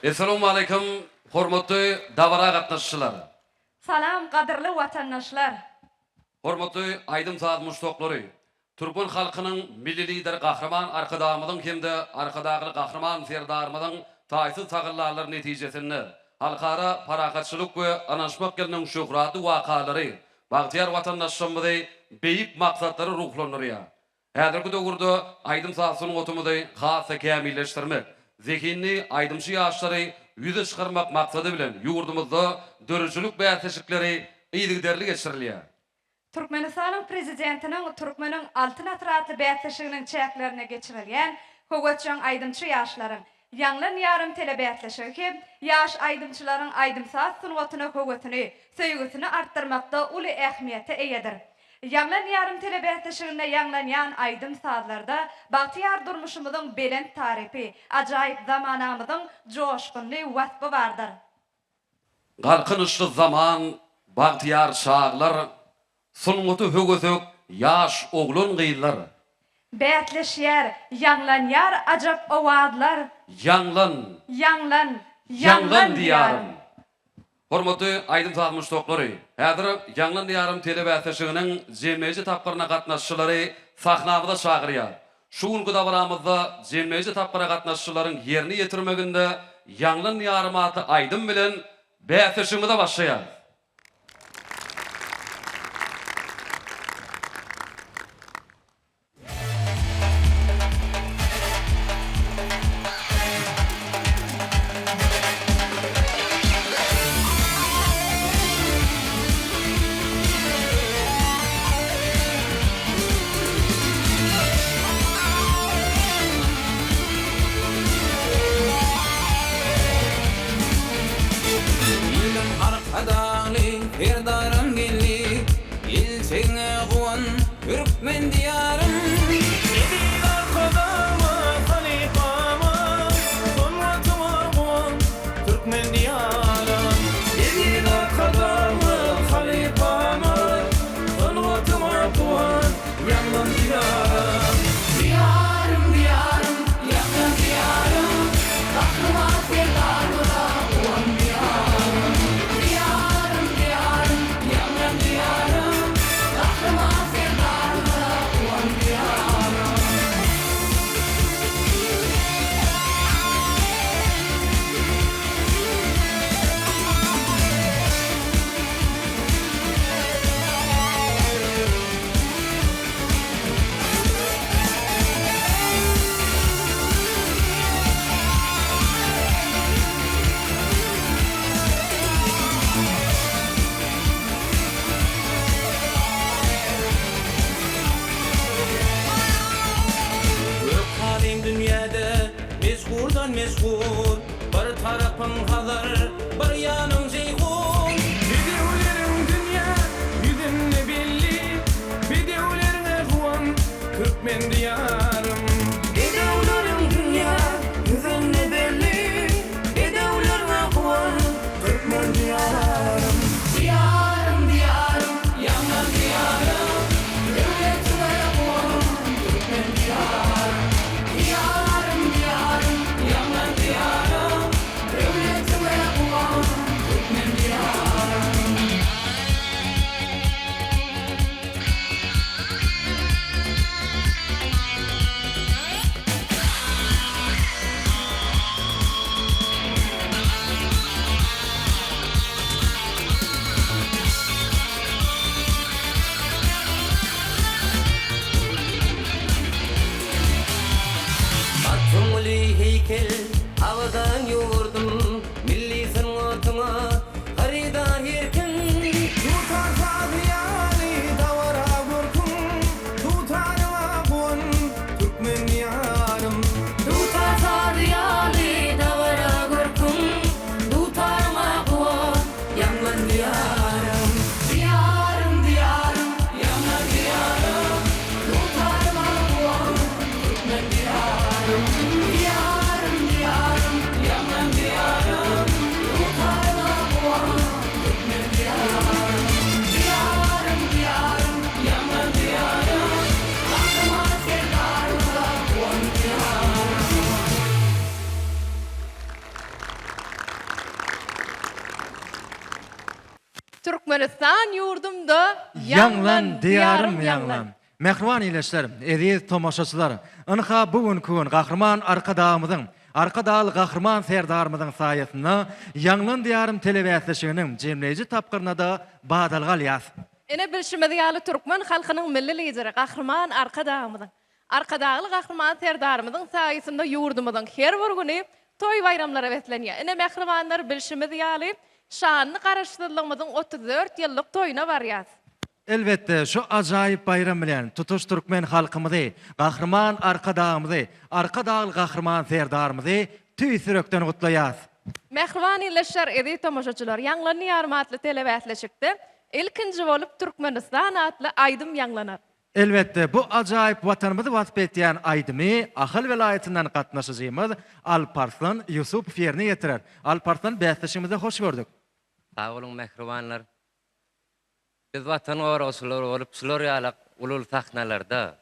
Essalawmaleýkim hormatly dabara gatnaşyjylar! Salam gadyrly watandaşlar! Hormatly aýdym-saz muşdaklary! Türkmen halkynyň Milli Lideri Gahryman Arkadagymyzyň hem-de Arkadagly Gahryman Serdarymyzyň taýsyz tagallalary netijesinde Halkara parahatçylyk we ynanyşmak ýylynyň şöhratly wakalary bagtyýar watandaşlarymyzy beýik maksatlara ruhlandyrýar. Häzirki döwürde aýdym-saz sungatymyzy has-da kämilleşdirmek, zehinli aýdymçy ýaşlary ýüze çykarmak maksady bilen ýurdumyzda döredijilik bäsleşikleri yzygiderli geçirilýär. Türkmenistanyň Prezidentiniň Türkmeniň Altyn asyry atly bäsleşiginiň çäklerinde geçirilýän höwesjeň aýdymçy ýaşlaryň Ýaňlan ýarym telebäsleşigi hem ýaş aýdymçylaryň aýdym-saz sungatyna höwesini, söýgüsini artdyrmakda uly ähmiýete eýedir. Ýaňlan ýarym telebäsleşiginde ýaňlanýan aýdym-sazlarda bagtyýar durmuşymyzyň belent tarypy, ajaýyp zamanamyzyň joşgunly waspy bardyr. Galkynyşly zaman, bagtyýar çaglar, Sungata höwesek ýaş oglan-gyzlar. Bäsleşýär, ýaňlanýar ajap owazlar. Ýaňlan! Ýaňlan! Ýaňlan Diýarym! Hormatly aýdym-saz muşdaklary, häzir Ýaňlan Diýarym telebäsleşiginiň jemleýji tapgyryna gatnaşyjylary sahnamyza çagyrýar. Şu günki dabaramyzda jemleýji tapgyra gatnaşyjylaryň ýerine ýetirmeginde Ýaňlan Diýarym atly aýdym bilen bäsleşigimize başlaýarys. Iliň Arkadagly Serdaram geldi, Geljegiňe guwan, türkmen Diýarym! Eziz Arkadagymyz halypamyz, Sungatyňa guwan, türkmen Diýarym! Eziz Arkadagymyz halypamyz, Sungatyňa guwan, Ýaňlan Diýarym! Diýarym, Diýarym, ýaňlan Diýarym, Gahryman Serdarymyza guwan Diýarym! Diýarym, Diýarym, ýaňlan Diýarym, Gahryman Serdarymyza guwan Diýarym! Gök halyň dünýäde meşhurdan meşhur, Bir tarapyň Hazar, bir ýanyň Jeýhun. Bedewleriň dünýä ýüzünde belli, Bedewlerňe guwan türkmen Diýarym. Bedewleriň dünýä ýüzünde belli, Bedewlerňe guwan türkmen Diýarym. Diýarym, Diýarym, ýaňlan Diýarym, Döwletiňe guwan türkmen Diýarym. Diýarym, Diýarym, ýaňlan Diýarym, Döwletiňe guwan türkmen Diýarym. Türkmenistan ýurdumda Ýaňlan, Diýarym, ýaňlan! Mähriban ildeşler, eziz tomaşaçylar! Ynha, bu günki gün Gahryman Arkadagymyzyň, Arkadagly Gahryman Serdarymyzyň saýasynda Ýaňlan, Diýarym telebäsleşiginiň jemleýji tapgyryna-da badalga alýas. Ine, bilşimiz ýaly, türkmen halkynyň Milli Lideri Gahryman Arkadagymyzyň, Arkadagly Gahryman Serdarymyzyň saýasynda ýurdumyzyň her bir güni toý-baýramlara beslenýär. Ine, mähribanlar, bilşimiz ýaly, şanly Garaşsyzlygymyzyň 34 ýyllyk toýuna barýas. Elbetde, şu ajaýyp baýram bilen tutuş türkmen halkymyzy, Gahryman Arkadagymyzy, Arkadagly Gahryman Serdarymyzy tüýs ýürekden gutlaýas. Mähriban ildeşler, eziz tomaşaçylar, Ýaňlandy ýarym atly telebäsleşikde ilkinji bolup Türkmenistan atly aýdym ýaňlanar. Elbetde, bu ajaýyp Watanymyzy wasp etýän aýdymy Ahal welaýatyndan gatnaşyjymyz Alparslan Ýusupow ýerine ýetirer. Alparslan, bäsleşigimizde hoş gördük. Sag boluň mähribanlar. Biz Watan goragçylary bolup şular ýalak uly-uly sahnalarda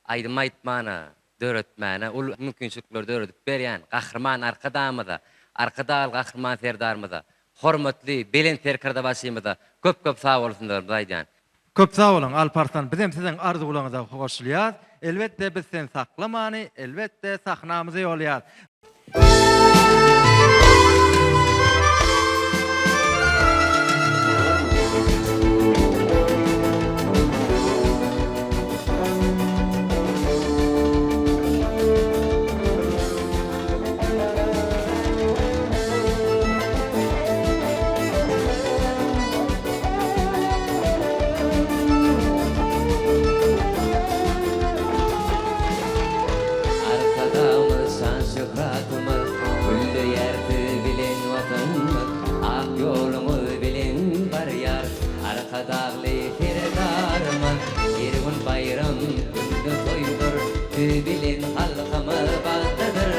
aýdym aýtmana, döretmäne uly mümkinçilikleri döredip berýän Gahryman Arkadagymyza, Arkadagly Gahryman Serdarymyza, hormatly Belent Serkerdebaşymyza köp-köp sagbolsunlarymyzy aýdýan. Köp sag boluň Alparslan bizem siziň arzuwlaryňyza goşulýas. Elbetde biz seni saklamany elbetde sahnamyza ýolýas. Arkadagymyz şan-şöhratymyz, Gülleýär siz bilen Watanymyz, Ak ýoluňyz bilen barýar Arkadagly Serdarymyz. Her gün baýram, günde toýdur, Siz bilen halkymyz bagtlydyr.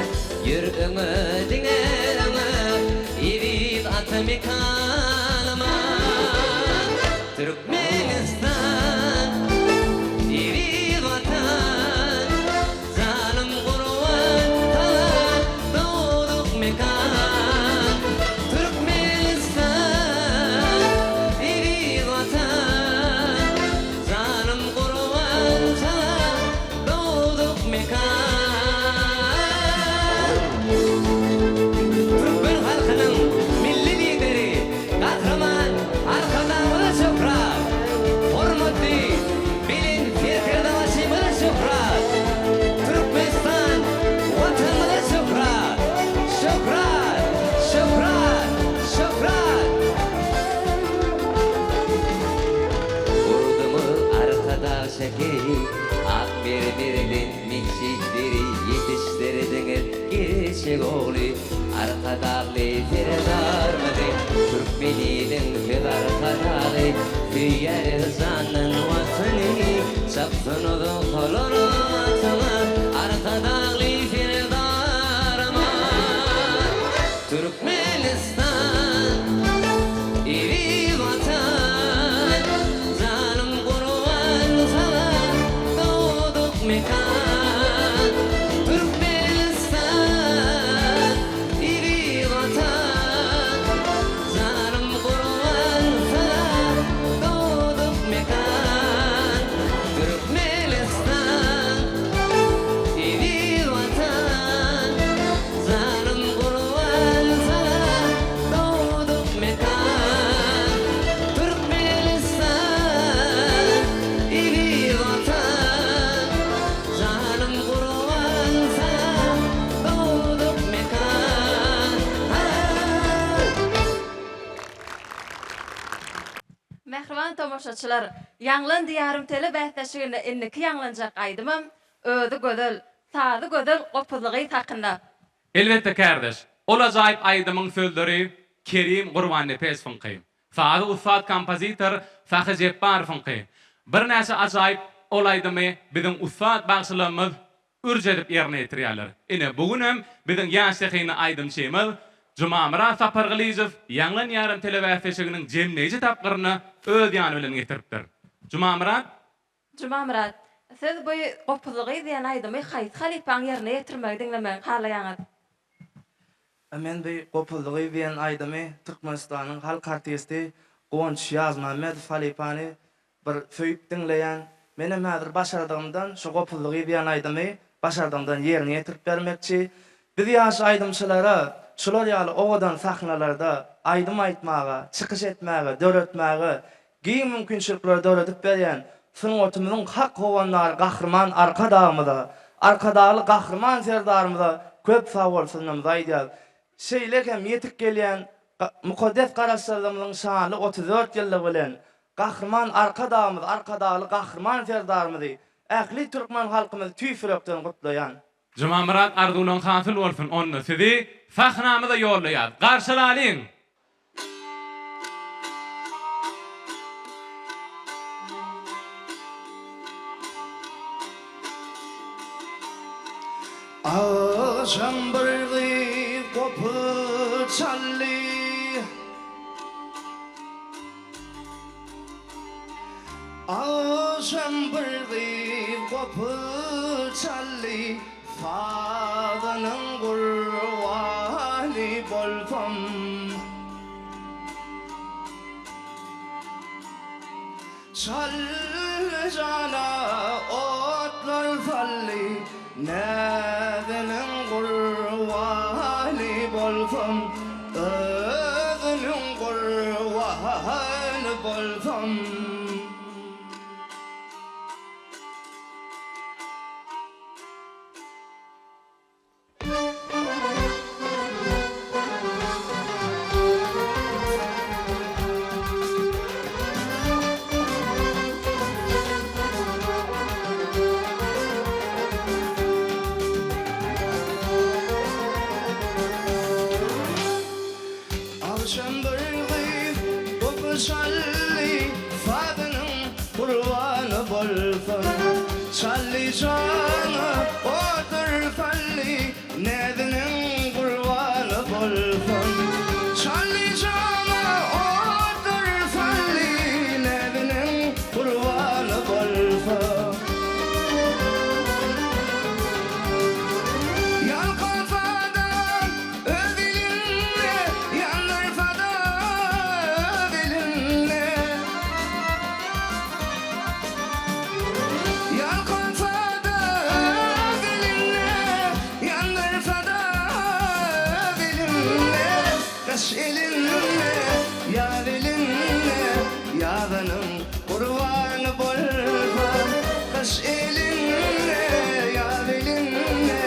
Ýör öňe, diňe öňe, Eziz ata mekanymyz. Türkmenistan, eziz Watan, Janym gurban saňa dogduk mekan. Türkmenistan, eziz Watan, Janym gurban saňa dogduk mekan. Türkmen halkynyň Milli Lideri Gahryman Arkadagymyza şöhrat! Hormatly Belent Serkerdebaşymyza şöhrat! Türkmenistan Watanymyza şöhrat! Şöhrat! Şöhrat! Şöhrat! Ýurdumyz Arkadag şäheri, ak mermerden metjitleri ýetişdirdiňiz, gerçek ogly Arkadagly Serdarymyzy, türkmen iliň söz Arkadagy, söýýäris jandan Watany, çapsyn uzaklar atyňyz, Arkadagly Serdarymyz. Türkmenistan, eziz Watan, Janym gurban saňa dogduk mekan. Türkmenistan, eziz Watan, Janym gurban saňa dogduk mekan. Türkmenistan, eziz Watan, Janym gurban saňa dogduk mekan Türkmenistan eziz Watan Janym gurban saňa dogduk mekan Mähriban tomaşaçylar, Ýaňlan Diýarym tele bäsleşiginde indiki ýaňlanjak aýdymam Özi gözel, sazy gözel gopuzly gyz hakynda. Elbetde kärdeş. Ol ajaýyp aýdymyň sözleri Kerim Gurbannepesowyňky. Sazy ussat kompozitor Sahy Jepbarowyňky. Birnäçe ajaýyp ol aýdymy biziň ussat bagşylarymyz ürç edip ýerine ýetirýärler. Ine bu günem biziň ýaş zehinli aýdymçymyz Jumamyrat Sapargylyjow Ýaňlan ýarym telebäsleşiginiň jemleýji tapgyryna öz ýany bilen getiripdir. Jumamyrat, Jumamyrat, siz bu Gopuzly gyz diýen aýdymy haýsy halypaň ýerine ýetirmegi diňlemegi halaýaňyz? Men bu Gopuzly gyz diýen aýdymy Türkmenistanyň halk artisti. Guwanç Ýazmämmedow halypany bir söýüp diňleýän. Menem häzir başardygymdan şu Gopuzly gyz diýen aýdymy başardygymdan ýerine ýetirip bermekçi. Biz ýaş aýdymçylara şular ýaly owadan sahnalarda aýdym aýtmaga, çykyş etmäge, döretmäge giň mümkinçilikleri döredip berýän sungatymyzyň hak howandary Gahryman Arkadagymyza, Arkadagly Gahryman Serdarymyza köp sagbolsunymyzy aýdýarys. Şeýle hem ýetip gelýän mukaddes Garaşsyzlygymyzyň şanly 34 ýyllygy bilen Gahryman Arkadagymyzy, Arkadagly Gahryman Serdarymyzy, ähli türkmen halkymyzy tüýs ýürekden gutlaýan. Jumamyrat arzuwlaň hasyl bolsun onda sizi sahnamyza ýollaýas garşylalyň. Agşam bir gyz gopuz çaldy. Agşam bir gyz gopuz çaldy, Sazynyň gurbany bolsam. Çal jana otlar saldy, Näziniň gurbany bolsam, Özüniň gurbany bolsam. Agşam bir gyz gopuz çaldy, Sazynyň gurbany bolsam. Çally jana otur saldy, Näziniň gurbany bolsam. Çally jana otur saldy, Näziniň gurbany bolsam. Ýalkansa-da öz elinde, Ýandyrsa-da öz elinde. Ýalkansa-da öz elinde, Ýandyrsa-da öz elinde, Gyş elinde, ýaz elinde, Ýazynyň gurbany bolsa. Gyş elinde, ýaz elinde,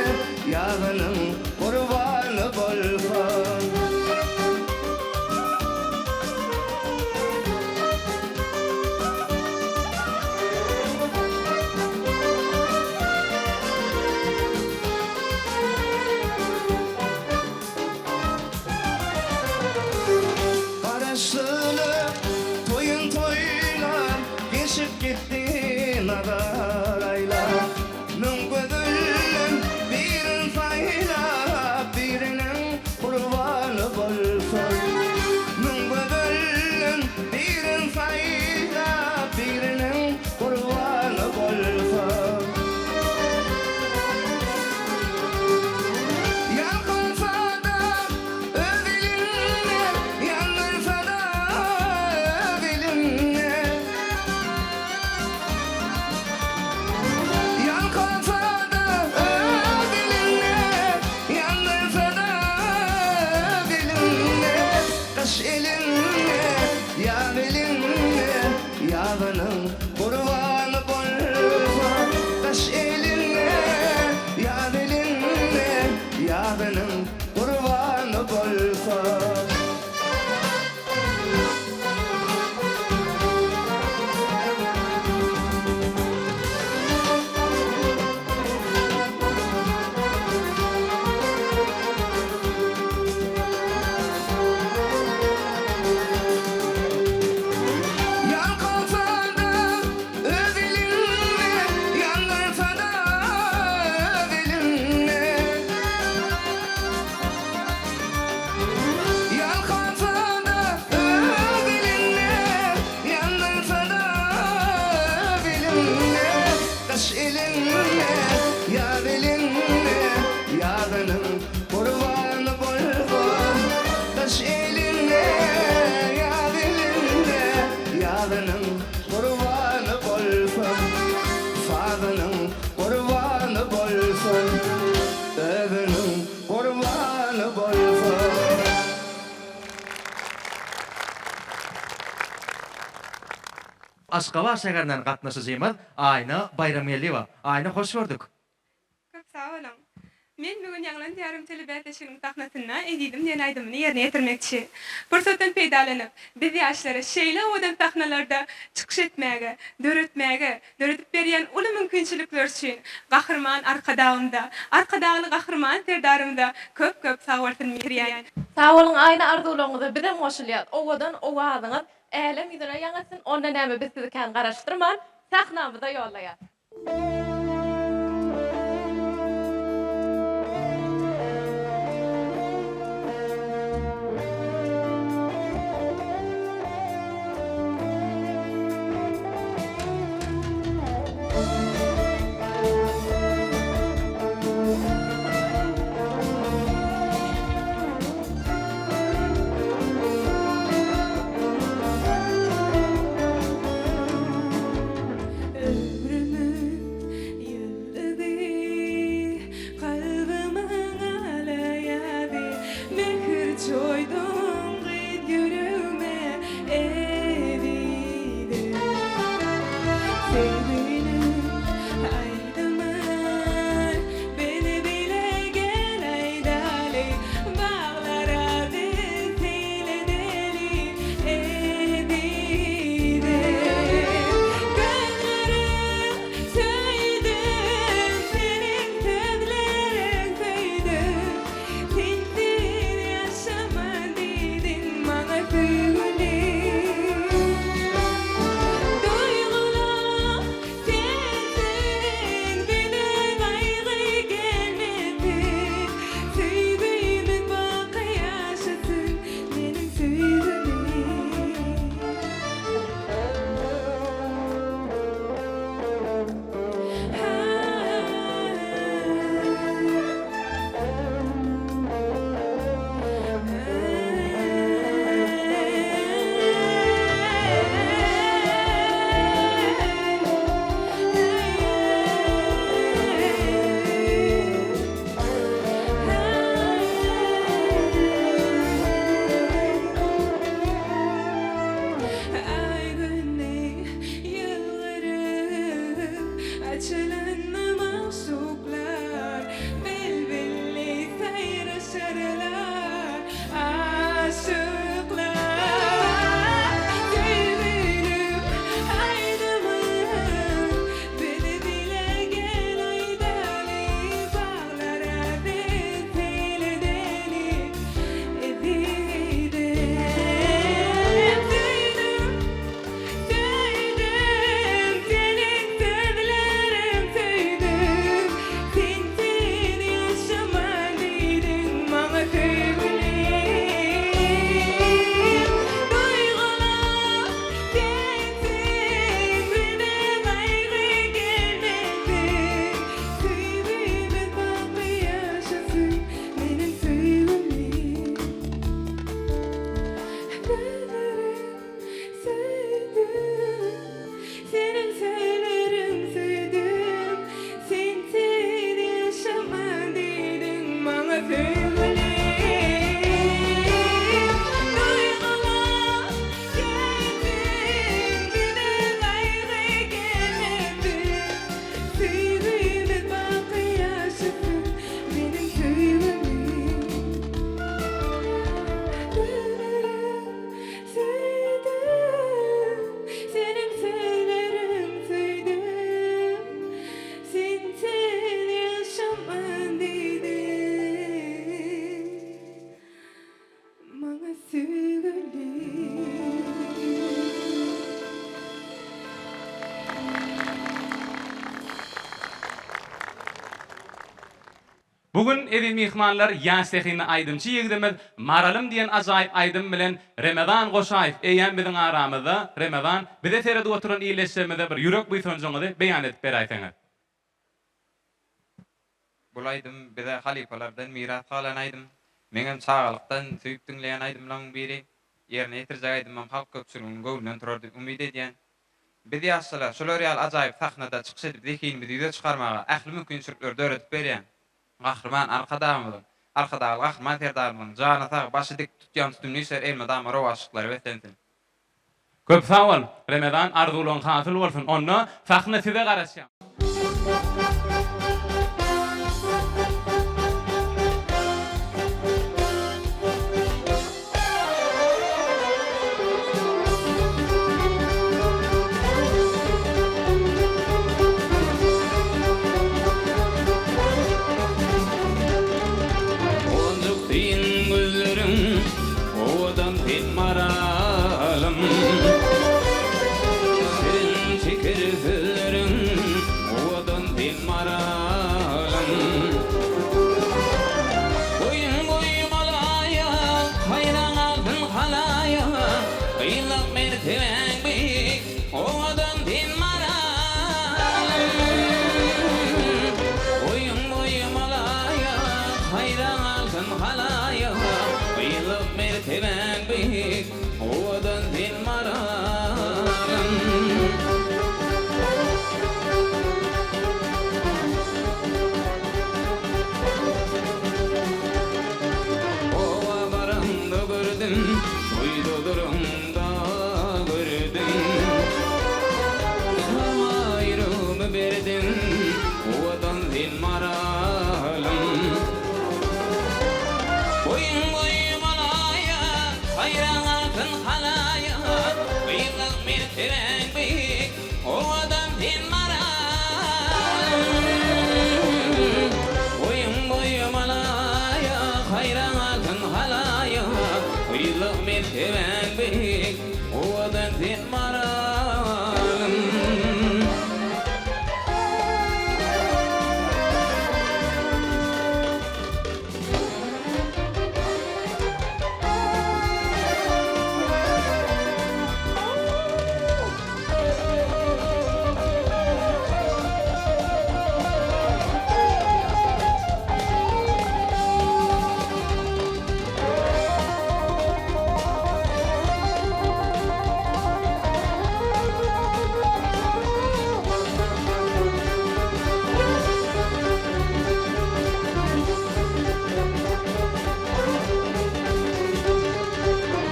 Ýazynyň gurbany bolsa. Garaşsyzlyk toýun toýlap, Geçip gitdi nazar aýlap. Müň gözelden birin saýlap, Biriniň gurbany bolsam. Müň gözelden birin saýlap, Biriniň gurbany bolsam. Ýalkansa-da öz elinde, Ýandyrsa-da öz elinde. Ýalkansa-da öz elinde, Ýandyrsa-da öz elinde, Gyş elinde, ýaz elinde, Ýazynyň gurbany bolsa. Gyş elinde, ýaz elinde, Ýazynyň gurbany bolsa. Ýalkansa-da öz elinde, Ýandyrsa-da öz elinde. Ýalkansa-da öz elinde, Ýandyrsa-da öz elinde, Gyş elinde, ýaz elinde, Ýazynyň gurbany bolsa. Gyş elinde, ýaz elinde. Özüniň gurbany bolsun. Özüniň gurbany bolsun. Aşgabat şäherinden gatnaşyjymyz Aýna Baýramgeldiýewa. Aýna hoş gördük. Köp sag boluň. Men bu gün Ýaňlan diýarym telebäsleşiginiň sahnasynda Ezizim diýen aýdymyny ýerine ýetirmekçi. Pursatdan peýdalanyp, biz ýaşlara şeýle owadan sahnalarda çykyş etmäge, döretmäge, döredip berýän uly mümkinçilikler üçin Gahryman Arkadagymyza, Arkadagly Gahryman Serdarymyza köp-köp sagbolsun bildirýän. Sag boluň Aýna arzuwlaryňyza bizem goşulýas owadan owazyňyz älem ýüzüne ýaň etsin onda näme biz sizi kän garaşdyrman sahnamyza ýollaýas. Ömrümiň ýyldyzy, kalbymyň ala ýazy, Mähir çoýduň gyz ýüregime, ezizim. Söýginiň aýdymy, biz bile gel aýdaly, Baglara biz seýil edeli, ezizim. Gözleriň söýdüm, seniň sözleriň söýdüm, Sensiz ýaşaman diýdiň maňa söýgülim. Duýgulam sensiň, bize gaýgy gelmesin, Söýgimiz baky ýaşasyn, meniň söýgülim. Aý-gün deý ýylgyryp, açylanda magşuklar, Bilbilli saýraşarlar aşyklar. Söýgülim, aýdymym, bizi bile gel aýdaly, Baglara biz seýil edeli, ezizim. Söýdüm, söýdüm, seniň sözleriň söýdüm, Sensiz ýaşaman diýdiň maňa söýgülim. Duýgulam sensiň, bize gaýgy gelmesin, Söýgimiz baky ýaşasyn, meniň söýgülim. Gözlerim söýdüm, seniň sözleriň söýdüm, Sensiz ýaşaman diýdiň maňa söýgülim. Duýgulam sensiň, bize gaýgy gelmesin, Söýgimiz baky ýaşasyn, meniň söýgülim. Gözlerim söýdüm, seniň sözleriň söýdüm, Sensiz ýaşaman diýdim maňa söýgülim. Bu gün eziz myhmanlar ýaş zehinli aýdymçy ýigdimiz Maralym diýen ajaýyp aýdym bilen Remezan Goşaýew eýýäm biziň aramyzda. Remezan, bize seredip oturan ildeşlerimize bir ýürek buýsanjyňyzy beýan edip beräýseňiz. Bul aýdym bize halypalardan miras galan aýdym. Meňem çagalykdan söýüp diňleýän aýdymlaryň biri. Ýerine ýetirjek aýdymym halk köpçüliginiň göwnünden turar diýip umyt edýän. Biz ýaşlara şular ýaly ajaýyp sahnada çykyş edip zehinimizi ýüze çykarmaga ähli mümkinçilikleri döredip berýän Gahryman Arkadagymyzyň, Arkadagly Gahryman Serdarymyzyň jany sag, başy dik, tutýan tutumly işleri elmydama rowaçlyklara beslensin. Köp sag bol Remezan arzuwlaň hasyl bolsun onda sahna size garaşýar. Owunjyk sen gözleriň owadan sen maralym Şirin şeker sözleriň owadan sen maralym Boýun boýum alaýa haýran galsyn halaýa Gyzlyk mertebäň beýik owadan sen maralym Boýun boýum alaýa haýran galsyn halaýa Gyzlyk mertebäň beýik owadan sen maralym. Oba baramda gördüm, toýda duramda gördüm. Saňa ýüregimi berdim, owadan sen maralym. Boýuň boýy balaýa, haýran galsyn halaýa, Gyzlyk mertebäň beýik, Owadan sen maralym. Boýuň boýy malaýa, Haýran galsyn halaýa, Gyzlyk mertebäň beýik, Owadan sen maralym.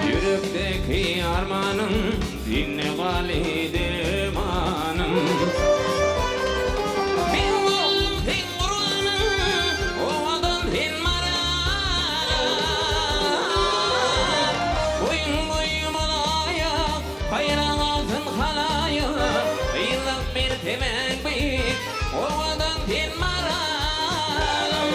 Ýürekdäki armanyň Sende galy dermanym. Men boldum seň gurbanyň, Owadan sen marala. Boýuň boýy bolaýa, Haýran galsyn halaýa, Gyzlyk mertebäň beýik, Owadan sen maralym.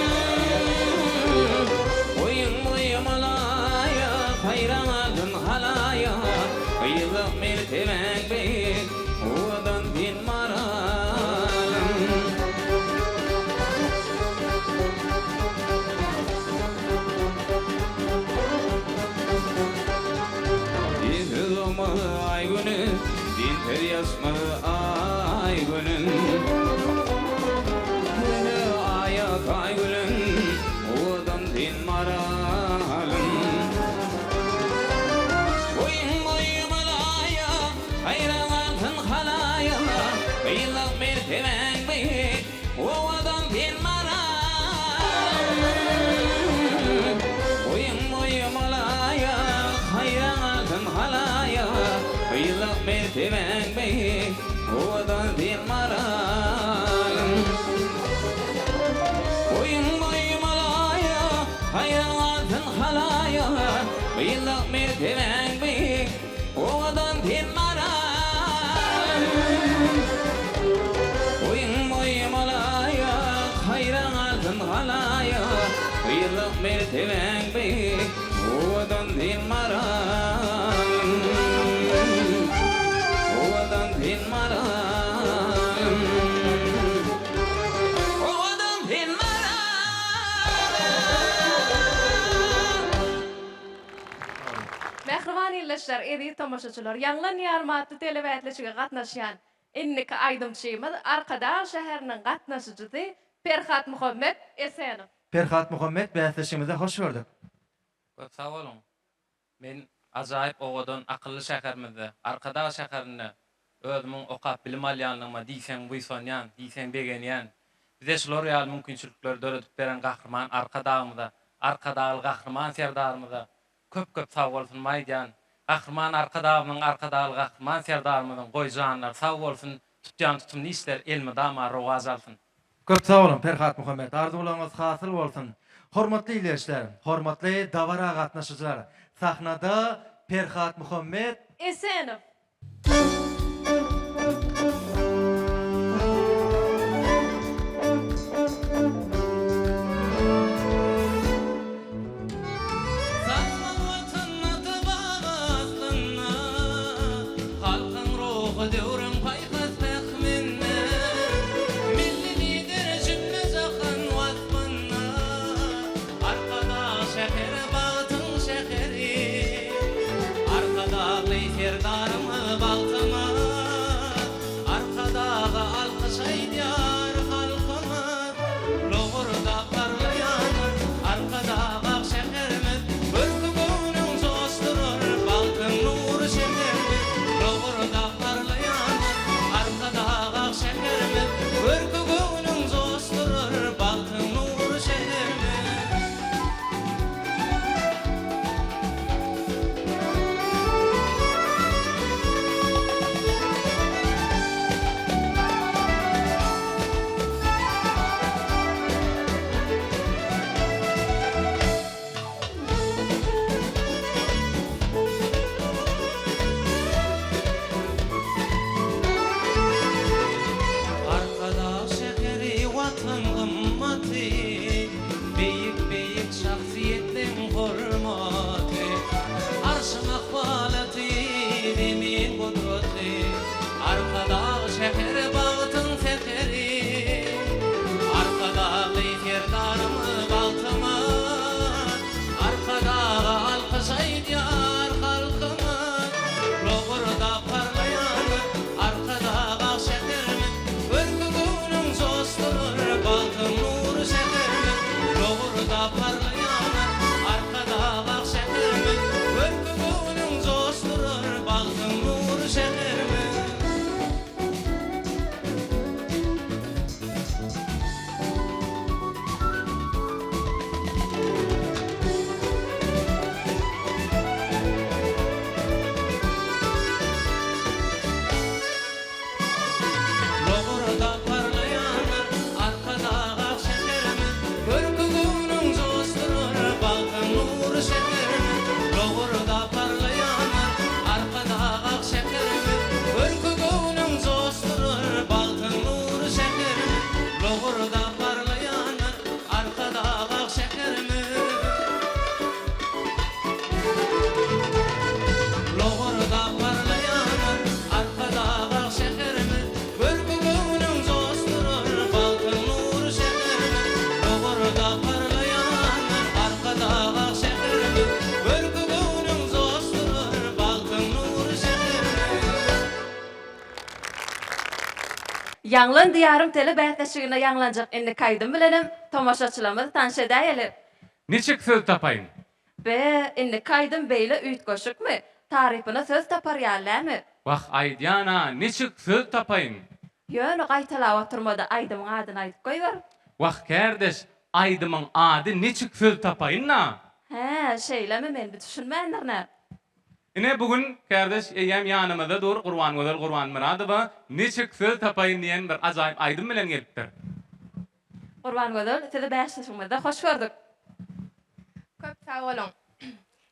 Boýuň boýy bolaýa, Haýran galsyn halaýa, Gyzlyk mertebäň beýik, Owadan sen maralym. Sensiz olmaz aý güni, Sensiz ýaşmaz aý günüm. Seni aýa taý gülüm, Owadan sen maralym. Boýuň boýy balaýa, Haýran galsyn halaýa, Gyzlyk mertebäň beýik, Owadan sen maralym. Boýuň boýy balaýa, Haýran galsyn halaýa, Gyzlyk mertebäň beýik, Owadan sen maralym. Boýuň boýy balaýa, Haýran galsyn halaýa, Gyzlyk mertebäň beýik, Owadan sen maralym. Boýuň boýy balaýa, Haýran galsyn halaýa, Gyzlyk mertebäň beýik, Owadan sen maralym. Owadan sen maralym. Owadan sen maralym. Mähriban ildeşler, eziz tomaşaçylar, Ýaňlan ýarym atly telebäsleşige gatnaşýan indiki aýdymçymyz Arkadag şäheriniň gatnaşyjysy Perhatmuhammet Esenow. Perhatmuhammet bäsleşigimize hoş gördük. Köp sag boluň. Men ajaýyp owadan akylly şäherimizde, Arkadag şäherinde. Özümiň okap bilim alýanlygyma diýseň buýsanýan, diýseň begenýän. Bize şular ýaly mümkinçilikleri döredip beren Gahryman Arkadagymyza, Arkadagly Gahryman Serdarymyza köp-köp sagbolsunymy aýdýan. Gahryman Arkadagymyzyň, Arkadagly Gahryman Serdarymyzyň goý janlary sag bolsun, tutýan tutumly işleri elmydama rowaç alsyn. Köp sag boluň Perhat Muhammet arzuwlaryňyz hasyl bolsun. Hormatly ildeşler, hormatly dabara gatnaşyjylar, sahnada Perhat Muhammet. Esenow. Sarsmaz Watan ata-baba aslynda, Halkyň ruhy döwrüň paýhas pähminde, Milli Lider jümle-jahan waspynda, Arkadag şäheri bagtyň şäheri, Arkadagly Serdarymyz bagtymyz, Arkadaga alkyş aýdýar halkymyz. Lowurdap parlaýandyr Arkadag ak şäherimiz, Görki göwnüň joşdurar bagtyň nury şäherimiz. Lowurdap parlaýandyr Arkadag ak şäherimiz, Görki göwnüň joşdurar bagtyň nury şäherimiz. Arkadag şäheri Watan gymmaty, Beýik-beýik şahsyýetleň hormaty, Arşyň ahwalaty, Zemin gudraty. Arkadag şäheri bagtyň säheri, Arkadagly Serdarymyz bagtymyz, Arkadaga alkyş aýdýar halkymyz. Lowurdap parlaýandyr Arkadag ak şäherimiz, Görki göwnüň joşdurar bagtyň nury şäherimiz. Lowurdap parlaýandyr Arkadag ak şäherimiz, Görki göwnüň joşdurar bagtyň nury şäherimiz. Lowurdap parlaýandyr Arkadag ak şäherimiz, Görki göwnüň joşdurar bagtyň nury şäherimiz. Lowurdap parlaýandyr Arkadag ak şäherimiz, Görki göwnüň joşdurar bagtyň nury şäherimiz. Lowurdap parlaýandyr Arkadag ak şäherimiz. Lowurdap parlaýandyr Arkadag ak şäherimiz, Görki göwnüň joşdurar bagtyň nury şäherimiz. Lowurdap parlaýandyr Arkadag ak şäherimiz, Görki göwnüň joşdurar bagtyň nury şäherimiz. Ýaňlan Diýarym tele bäsleşiginde ýaňlanjak indiki aýdym bilenem tomaşaçylarymyzy tanyş edäýeli. Niçik söz tapaýyn? Be, indiki aýdym beýle üýtgeşikmi? Tarypyna söz tapar ýaly dämi? Wah, aýdýan-a, niçik söz tapaýyn? Ýöne gaýtalap oturma-da, aýdymyň adyny aýdyp goýber. Wah, kärdeş, aýdymyň ady niçik söz tapaýyn-a? Hä, şeýlemi, men bir düşünmändirin-ä. Ine, bu gün, kärdeş, eýýäm ýanymyzda dur Gurbangözel Gurbanmyradowa Niçik söz tapaýyn diýen bir ajaýyp aýdym bilen gelipdir. Gurbangözel, sizi bäsleşigimizde hoş gördük. Köp sag boluň.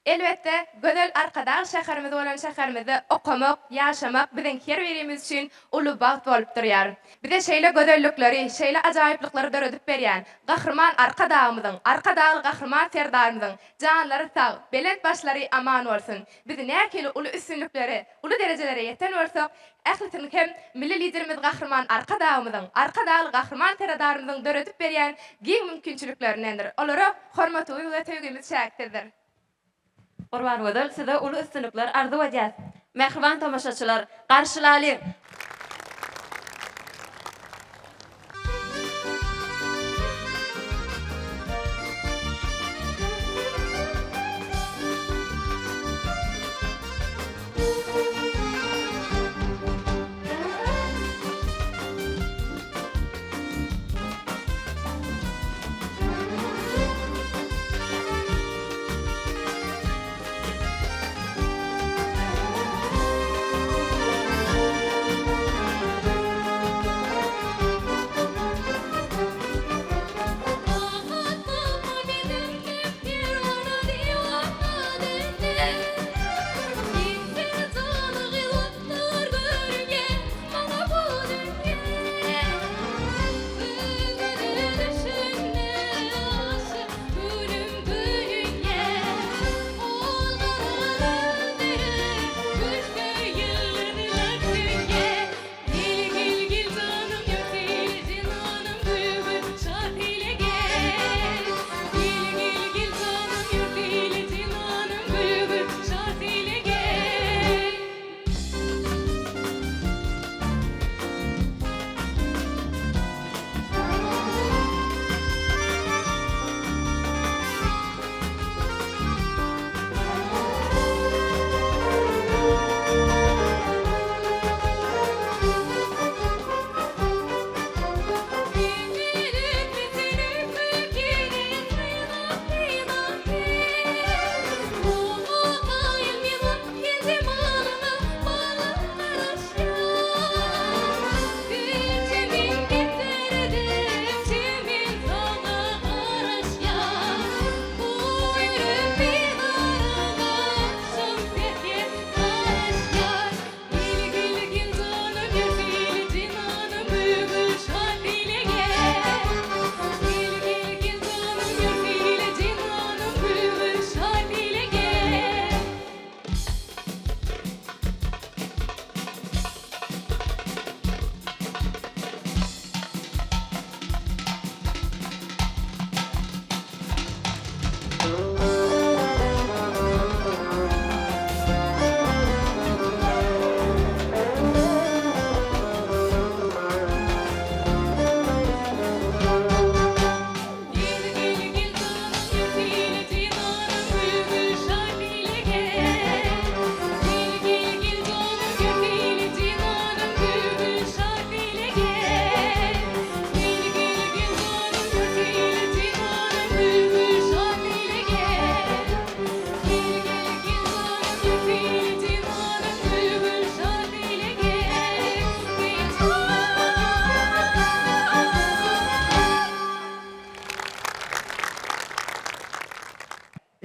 Elbetde, gözel Arkadag şäherimiz bolan şäherimizde okamak, ýaşamak biziň her birimiz üçin uly bagt bolup durýar. Bize şeýle gözellikleri, şeýle ajaýyplyklary döredip berýän Gahryman Arkadagymyzyň, Arkadagly Gahryman Serdarymyzyň janlary sag, belent başlary aman bolsun! Biz nähili uly üstünliklere, uly derejelere ýeten bolsak, ählisiniň hem Milli Liderimiz Gahryman Arkadagymyzyň, Arkadagly Gahryman Seradarymyzyň döredip berýän giň mümkinçiliklerindendir. Olara hormatymyz we söýgimiz çäksizdir. Gurbangözel size uly üstünlikler arzuw edýäs. Mähriban tomaşaçylar, garşylalyň!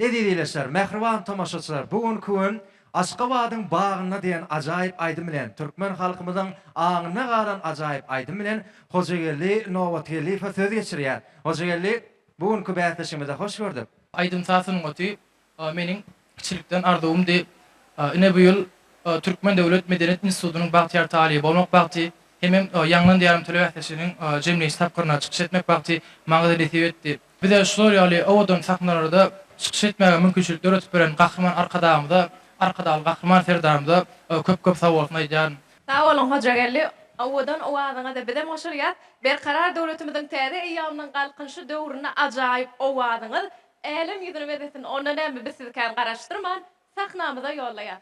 Eziz ildeşler, mähriban tomaşaçylar, bu günki gün Aşgabadyň bagynda diýen ajaýyp aýdym bilen, türkmen halkymyzyň aňynda galan ajaýyp aýdym bilen Hojageldi Nobatgeldiýewe söz geçirýär. Hojageldi, bu günki bäsleşigimize hoş gördük. Aýdym-saz sungaty meniň kiçilikden arzuwymdy. Ine bu ýyl Türkmen döwlet medeniýet institutynyň bagtyýar talyby bolmak bagty hemem Ýaňlan diýarym telebäsleşiginiň jemleýji tapgyrynda çykyş etmek bagty maňa-da nesip etdi. Bize şular ýaly owadan sahnalarda çykyş etmäge mümkinçilik döredip beren Gahryman Arkadagymyza, Arkadagly Gahryman Serdarymyza köp-köp sagbolsun aýdýaryn. Sag boluň Hojageldi, owadan owazyňyza bizem goşulýas. Berkarar döwletimiziň täze eýýamynyň Galkynyşy döwründe ajaýyp owazyňyz älem ýüzüni bezesin. Onda näme biz sizi kän garaşdyrman sahnamyza ýollaýas.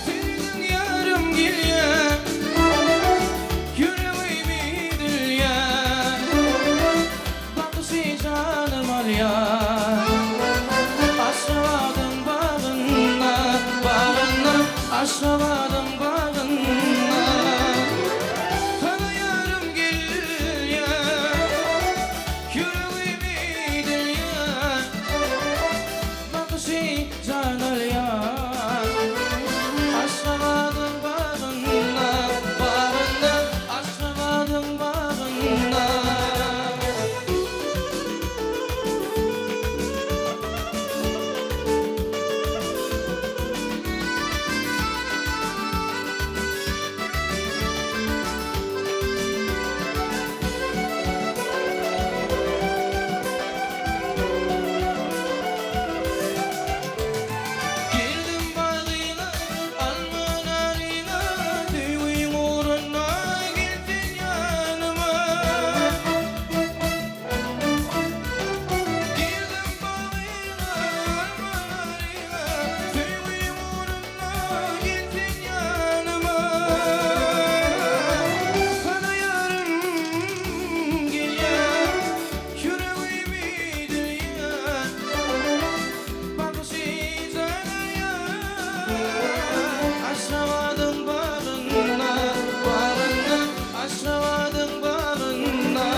Senden ýarym gelýär, ýüregimi dilýär, Bakyşy janym alýar. Aşgabadyň bagynda, bagynda, Aşgabadyň bagynda. Saňa ýarym gelýär, ýüregimi dilýär. Bakyşy jan alýar. Aşgabadyň bagynda, bagynda, Aşgabadyň bagynda. Girdim bagyňa, alma naryňa, Söýgiň ugrunda gel sen ýanyma. Girdim bagyňa, alma naryňa, Söýgiň ugrunda gel sen ýanyma. Saňa ýarym gelýär. Ýüregimi dilýän Bakyşy janarýan Aşgabadyň bagynda, bagynda, Aşgabadyň bagynda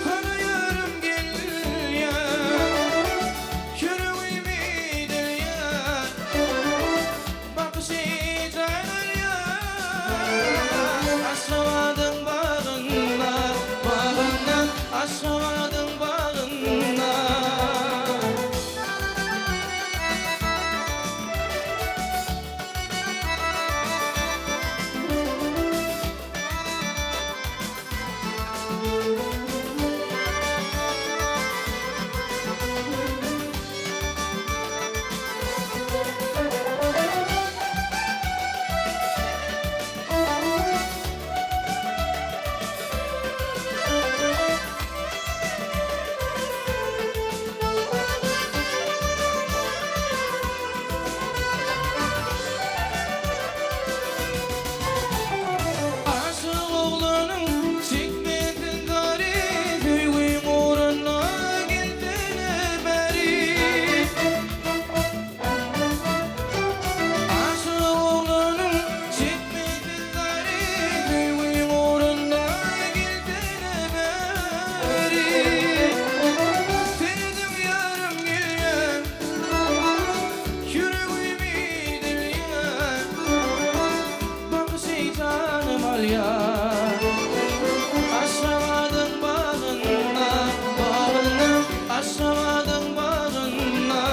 Saňa ýarym gelýär Ýüregimi dilýän Bakyşy janarýan Aşgabadyň bagynda, bagynda, Aşgabadyň bagynda. Aşyk oglanyň çekmesin zary, Söýgiň ugrunda gelsene bäri. Aşyk oglanyň çekmesin zary, Söýgiň ugrunda gelsene bäri. Serediň ýarym gelýär, Ýüregimi dilýär. Bakyşy janym alýar. Aşgabadyň bagynda, bagynda, Aşgabadyň bagynda.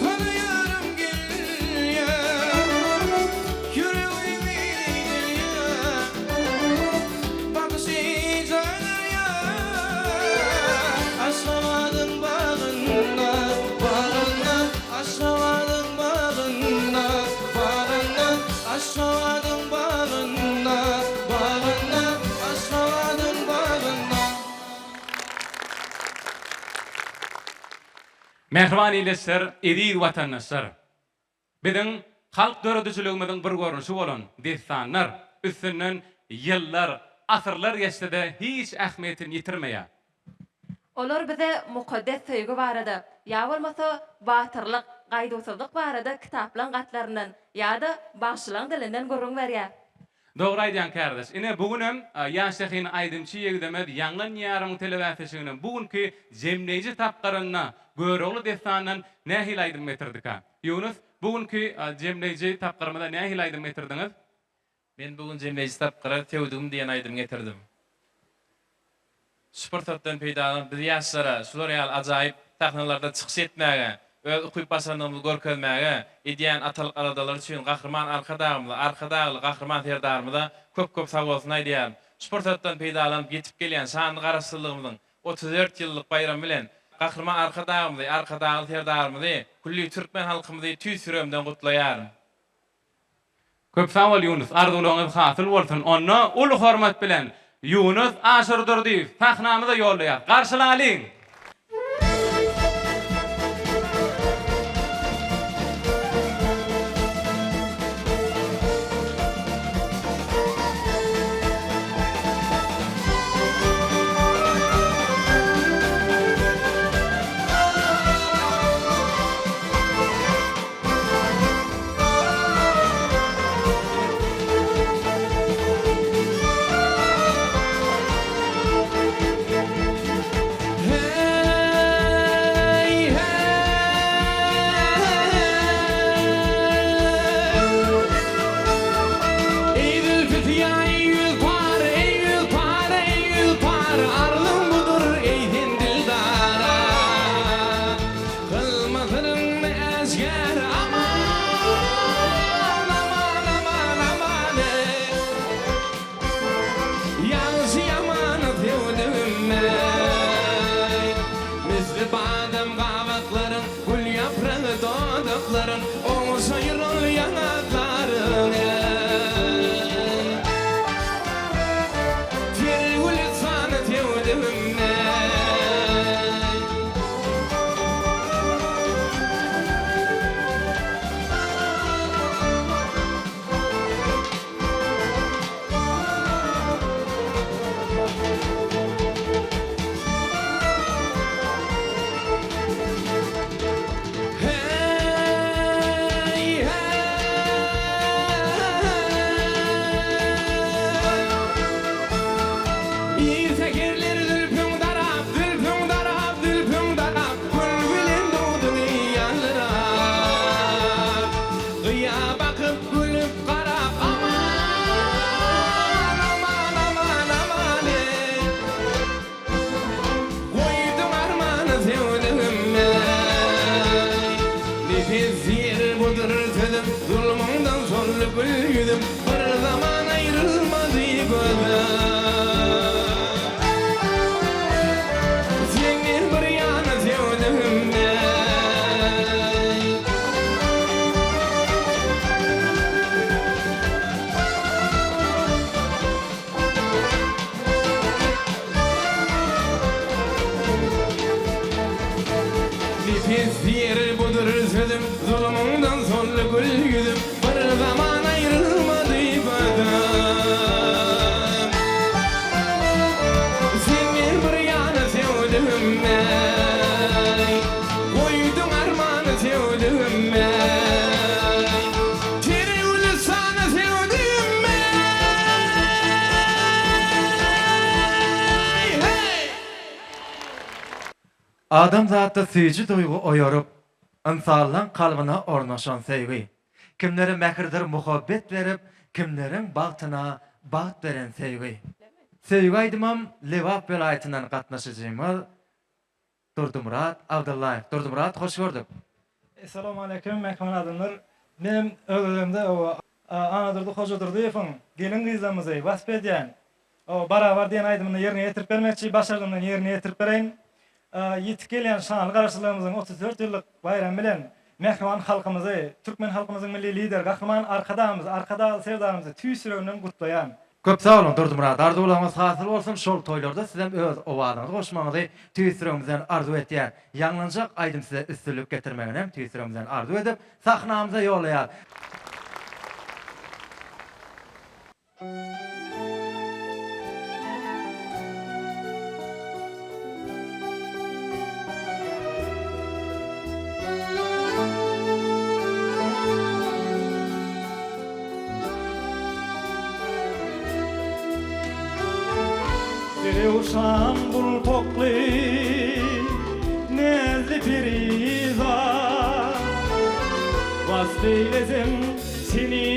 Saňa ýarym gelýär, ýüregimi dilýär. Bakyşy jan alýar. Aşgabadyň bagynda, bagynda, Aşgabadyň bagynda, bagynda, Aşgabadyň bagynda, bagynda, Aşgabadyň bagynda. Mähriban ildeşler, eziz watandaşlar! Biziň halk döredijiligimiziň bir görnüşi bolan dessanlar üstünden ýyllar. asyrlar geçse-de hiç ähmiýetini ýitirmeýär. Olar bize mukaddes söýgi barada, ýa bolmasa batyrlyk, gaýduwsyzlyk barada kitaplaň gatlaryndan ýa-da bagşylaň dilinden gürrüň berýär. Dogry aýdýaň kärdeş. Ine bu günem ýaş zehinli aýdymçy ýigidimiz Ýaňlan Nyýarowyň telebäsleşiginiň bu günki jemleýji tapgyrynda Görogly dessanyndan nähili aýdym getirdika? Ýunus, bu günki jemleýji tapgyrymyza nähili aýdym getirdiňiz? Men bu gün jemleýji tapgyra Söwdügim diýen aýdymy getirdim. Şu pursatdan peýdalanyp biz ýaşlara şular ýaly ajaýyp sahnalarda çykyş etmäge, öz ukyp-başarnygymyzy görkezmäge edýän atalyk aladalary üçin Gahryman Arkadagymyza, Arkadagly Gahryman Serdarymyza köp-köp sagbolsun aýdýaryn. Şu pursatdan peýdalanyp ýetip gelýän şanly Garaşsyzlygymyzyň 34 ýyllyk baýramy bilen Gahryman Arkadagymyzy, Arkadagly Serdarymyzy, külli türkmen halkymyzy tüýs ýüregimden gutlaýaryn. Köp sag bol Ýunus arzuwlaryňyz hasyl bolsun onda uly hormat bilen Ýunus Aşyrdurdyýew sahnamyza ýollaýas garşylalyň. Hey, hey. Eý zülpi syýa, eý ýüz para, eý ýüz para, eý ýüz para, Arzyň budur, eý sen dildara. Kylma syryňny äşgär, aman, aman, aman, aman, eý. Ýagşy ýamany söwdügim eý. Misli badam gabaklaryň, gül ýapragy dodaklaryň, Ogşaýyr ol ýaňaklaryň eý. Ter gülüstany söwdügim eý. Hey, hey. Ir säherler zülpüň darap, zülpüň darap, zülpüň darap, Gül bilen dogduň ýaldyrap. Gyýa bakyp, gülüp garap, Aman, aman, aman, aman, eý. Goýduň armany söwdügim, eý. Nepes ýer budur sözüm, Zulmuňdan soldy gül ýüzüm, Bir zaman aýrylmady gözüm. Senden bir ýana söwdügim, eý. Nepes diýer budur sözüm, Zulumyňdan soldy gül ýüzüm, Bir zaman aýrylmady gözüm. Senden bir ýana söwdügim eý, Goýduň armany söwdügim eý. Ter gülüstany söwdügim eý, heý! Adamzatda süýji duýgy oýaryp, ynsanlaň kalbyna ornaşan söýgi. Kimlere mähirdir muhabbet berip, kimleriň bagtyna bagt beren söýgi. Söýgi aýdymam Lebap welaýatyndan gatnaşyjymyz Durdymyrat Abdyllaýew. Durdymyrat hoş gördük. Essalawmaleýkim mähriban adamlar. Menem öz özümde oba Annadurdy Hojadurdyýewiň gelin gyzlarymyzy wasp edýän o Barabar diýen aýdymyny ýerine ýetirip bermekçi, başardygymdan ýerine ýetirip bereýin. Ýetip gelýän şanly Garaşsyzlygymyzyň 34 ýyllyk baýramy bilen mähriban halkymyzy, türkmen halkymyzyň Milli Lideri Gahryman Arkadagymyzy, Arkadagly Serdarymyzy tüýs ýüregimden gutlaýan. Köp sag boluň Durdymyrat arzuwlaryňyz hasyl bolsun şol toýlarda sizem öz owazyňyzy goşmagyňyzy tüýs ýüregimizden arzuw etýär. Ýaňlanjak aýdym size üstünlik getirmeginem tüýs ýüregimizden arzuw edip sahnamyza ýollaýas. Röwşan gulpakly näzli perizat Wasp eýlesem seni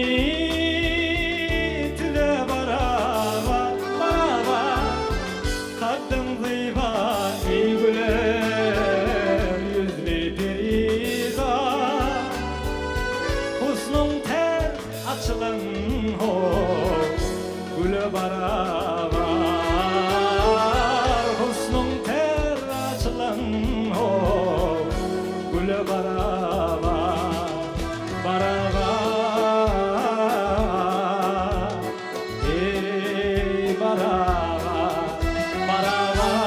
tile barabar, barabar Kaddyň zyba eý güler ýüzli perizat Husnuň ter açylan ho Güle barabar Husnuň ter açylan ho Güle barabar Barabar Eý barabar Barabar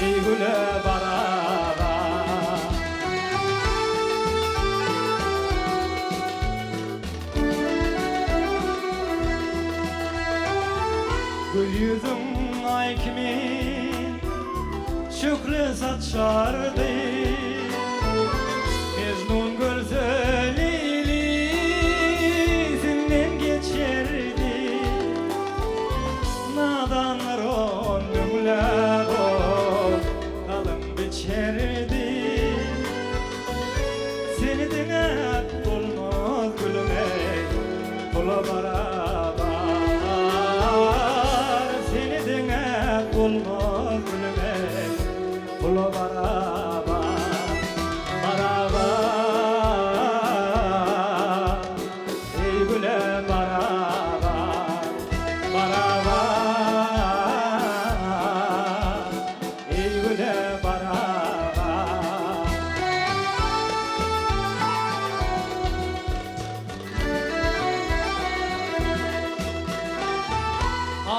Eý güle barabar. Gül ýüzüň aý kimin şöhle saçardy. Mejnun görse Leýli senden geçerdi. Nadanlar on müňläp ol galyň biçerdi. Seni deňäp bolmaz gülüm eý, pula barabar. Seni deňäp bolmaz gülüm eý, pula barabar. Barabar, eý güle barabar. Barabar. Eý güle barabar.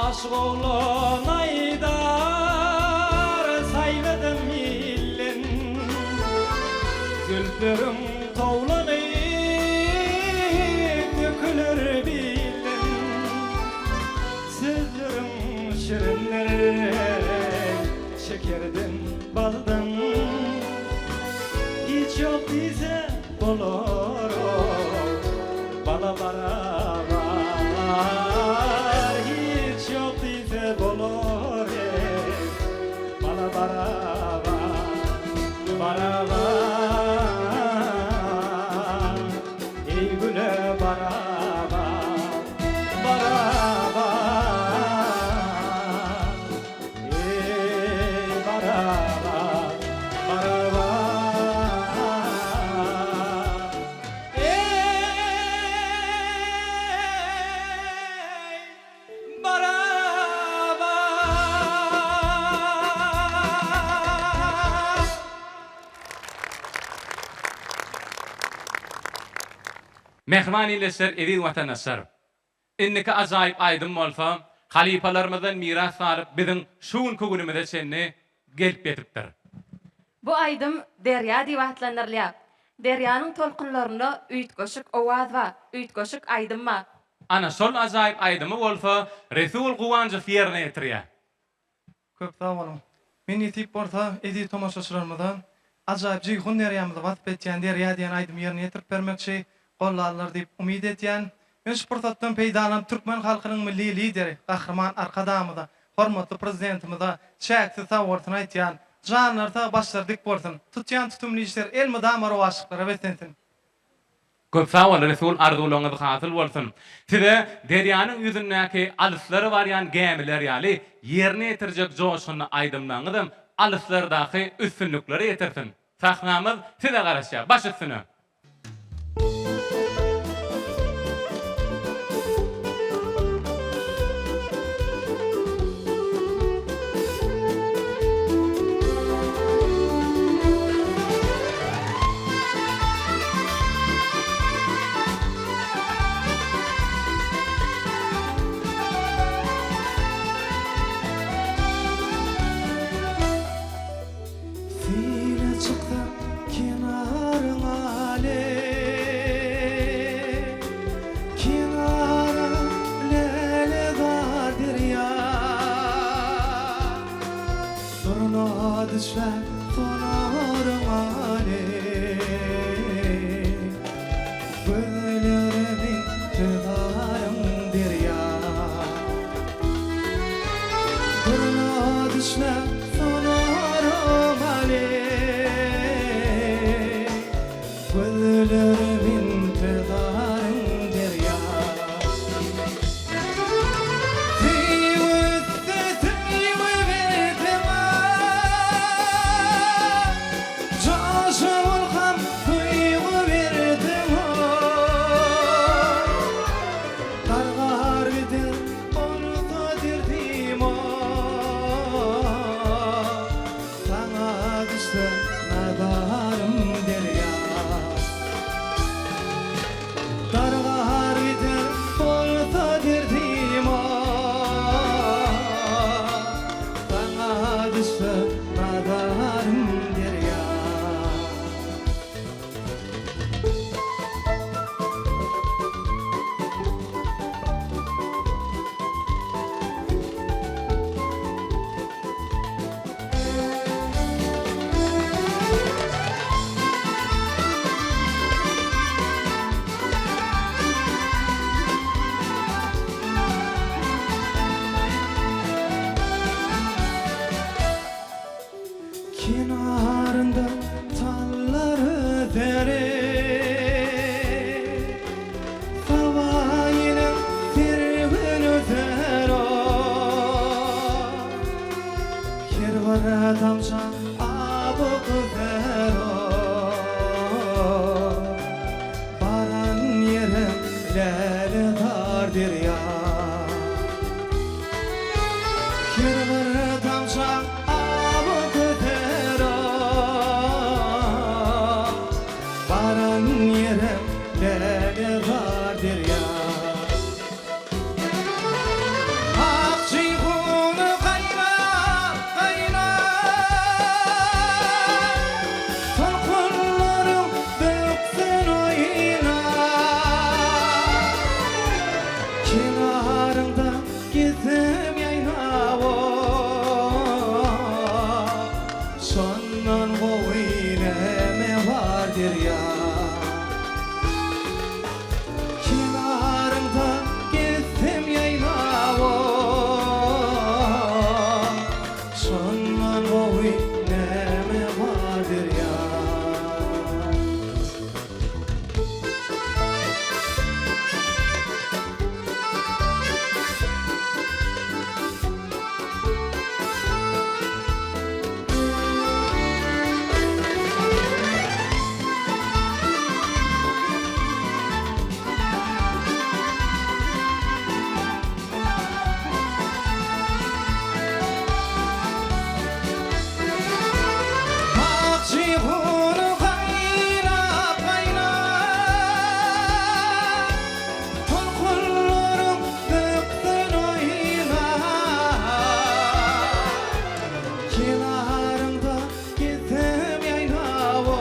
Aşyk oglan aýdar saýladym ilden. Zülpleriň towlanyp döküler bilden. Sözleriň şirindir şekerden, baldan. Hiç ýok diýse bolar ol bala barabar. Hiç ýok diýse bolar ey bala barabar. Barabar eý güle barabar. Barabar, eý, barabar, barabar, eý, barabar. Mähriban ildeşler, eziz watandaşlar! Indiki ajaýyp aýdym bolsa, halypalarymyzdan miras galyp biziň şu günki günümize çenli gelip ýetipdir. Bu aýdym Derýa diýip atlandyrylýar. Derýanyň tolkunlarynda üýtgeşik owaz bar, üýtgeşik aýdym bar. Ana şol ajaýyp aýdymy bolsa Resul Guwanjow ýerine ýetirýär. Köp sag boluň. Men nesip bolsa eziz tomaşaçylarymyza ajaýyp Jeýhun derýamyzy wasp etýän Derýa diýen aýdymy ýerine ýetirip bermekçi, gollarlar diýip umyt etýän. Men şu pursatdan peýdalanyp türkmen halkynyň Milli Lideri Gahryman Arkadagymyza, hormatly Prezidentimize çäksiz sagbolsun aýtýan. Janlary sag, başlary dik bolsun. Tutýan tutumly işleri elmydama rowaçlyklara beslensin. Köp sag bol Resul arzuwlaryňyz hasyl bolsun. Size derýanyň ýüzündäki alyslara barýan gämiler ýaly ýerine ýetirjek joşgunly aýdymlaryňyzam alyslardaky üstünliklere ýetirsin. Sahnamyz size garaşýar. Baş üstüne. Sile çyksa kenaryň aleý. Gözlerim intizaryň derýa. Söýgi ötse söýgi berdi maňa. Joşa ylham duýgy berdi maňa. Dargar gider bolsa derdim ah. Saňa düşse nazarym derýa. Dargar gider bolsa derdim ah. Saňa düşse nazarym derýa. Kenarynda tallar öser Saba ýeliň sergin öser Her bir damja aby öser Baran ýerim lälezar derýa. Her bir damja awy köser Baran ýerim lälezar derýa. Ak Jeýhuny gaýnap, gaýnap, Tolkunlaryň böksin oýna. Kenaryňda gezsem ýaýnawa, Şondan gowy näme bar derýa. Kenaryňda gezsem ýaýlawa, Şondan gowy näme bar derýa. Ak Jeýhun gaýnap, gaýnap, Tolkunlaryň böksin oýna. Kenaryňda gezsem ýaýlawa,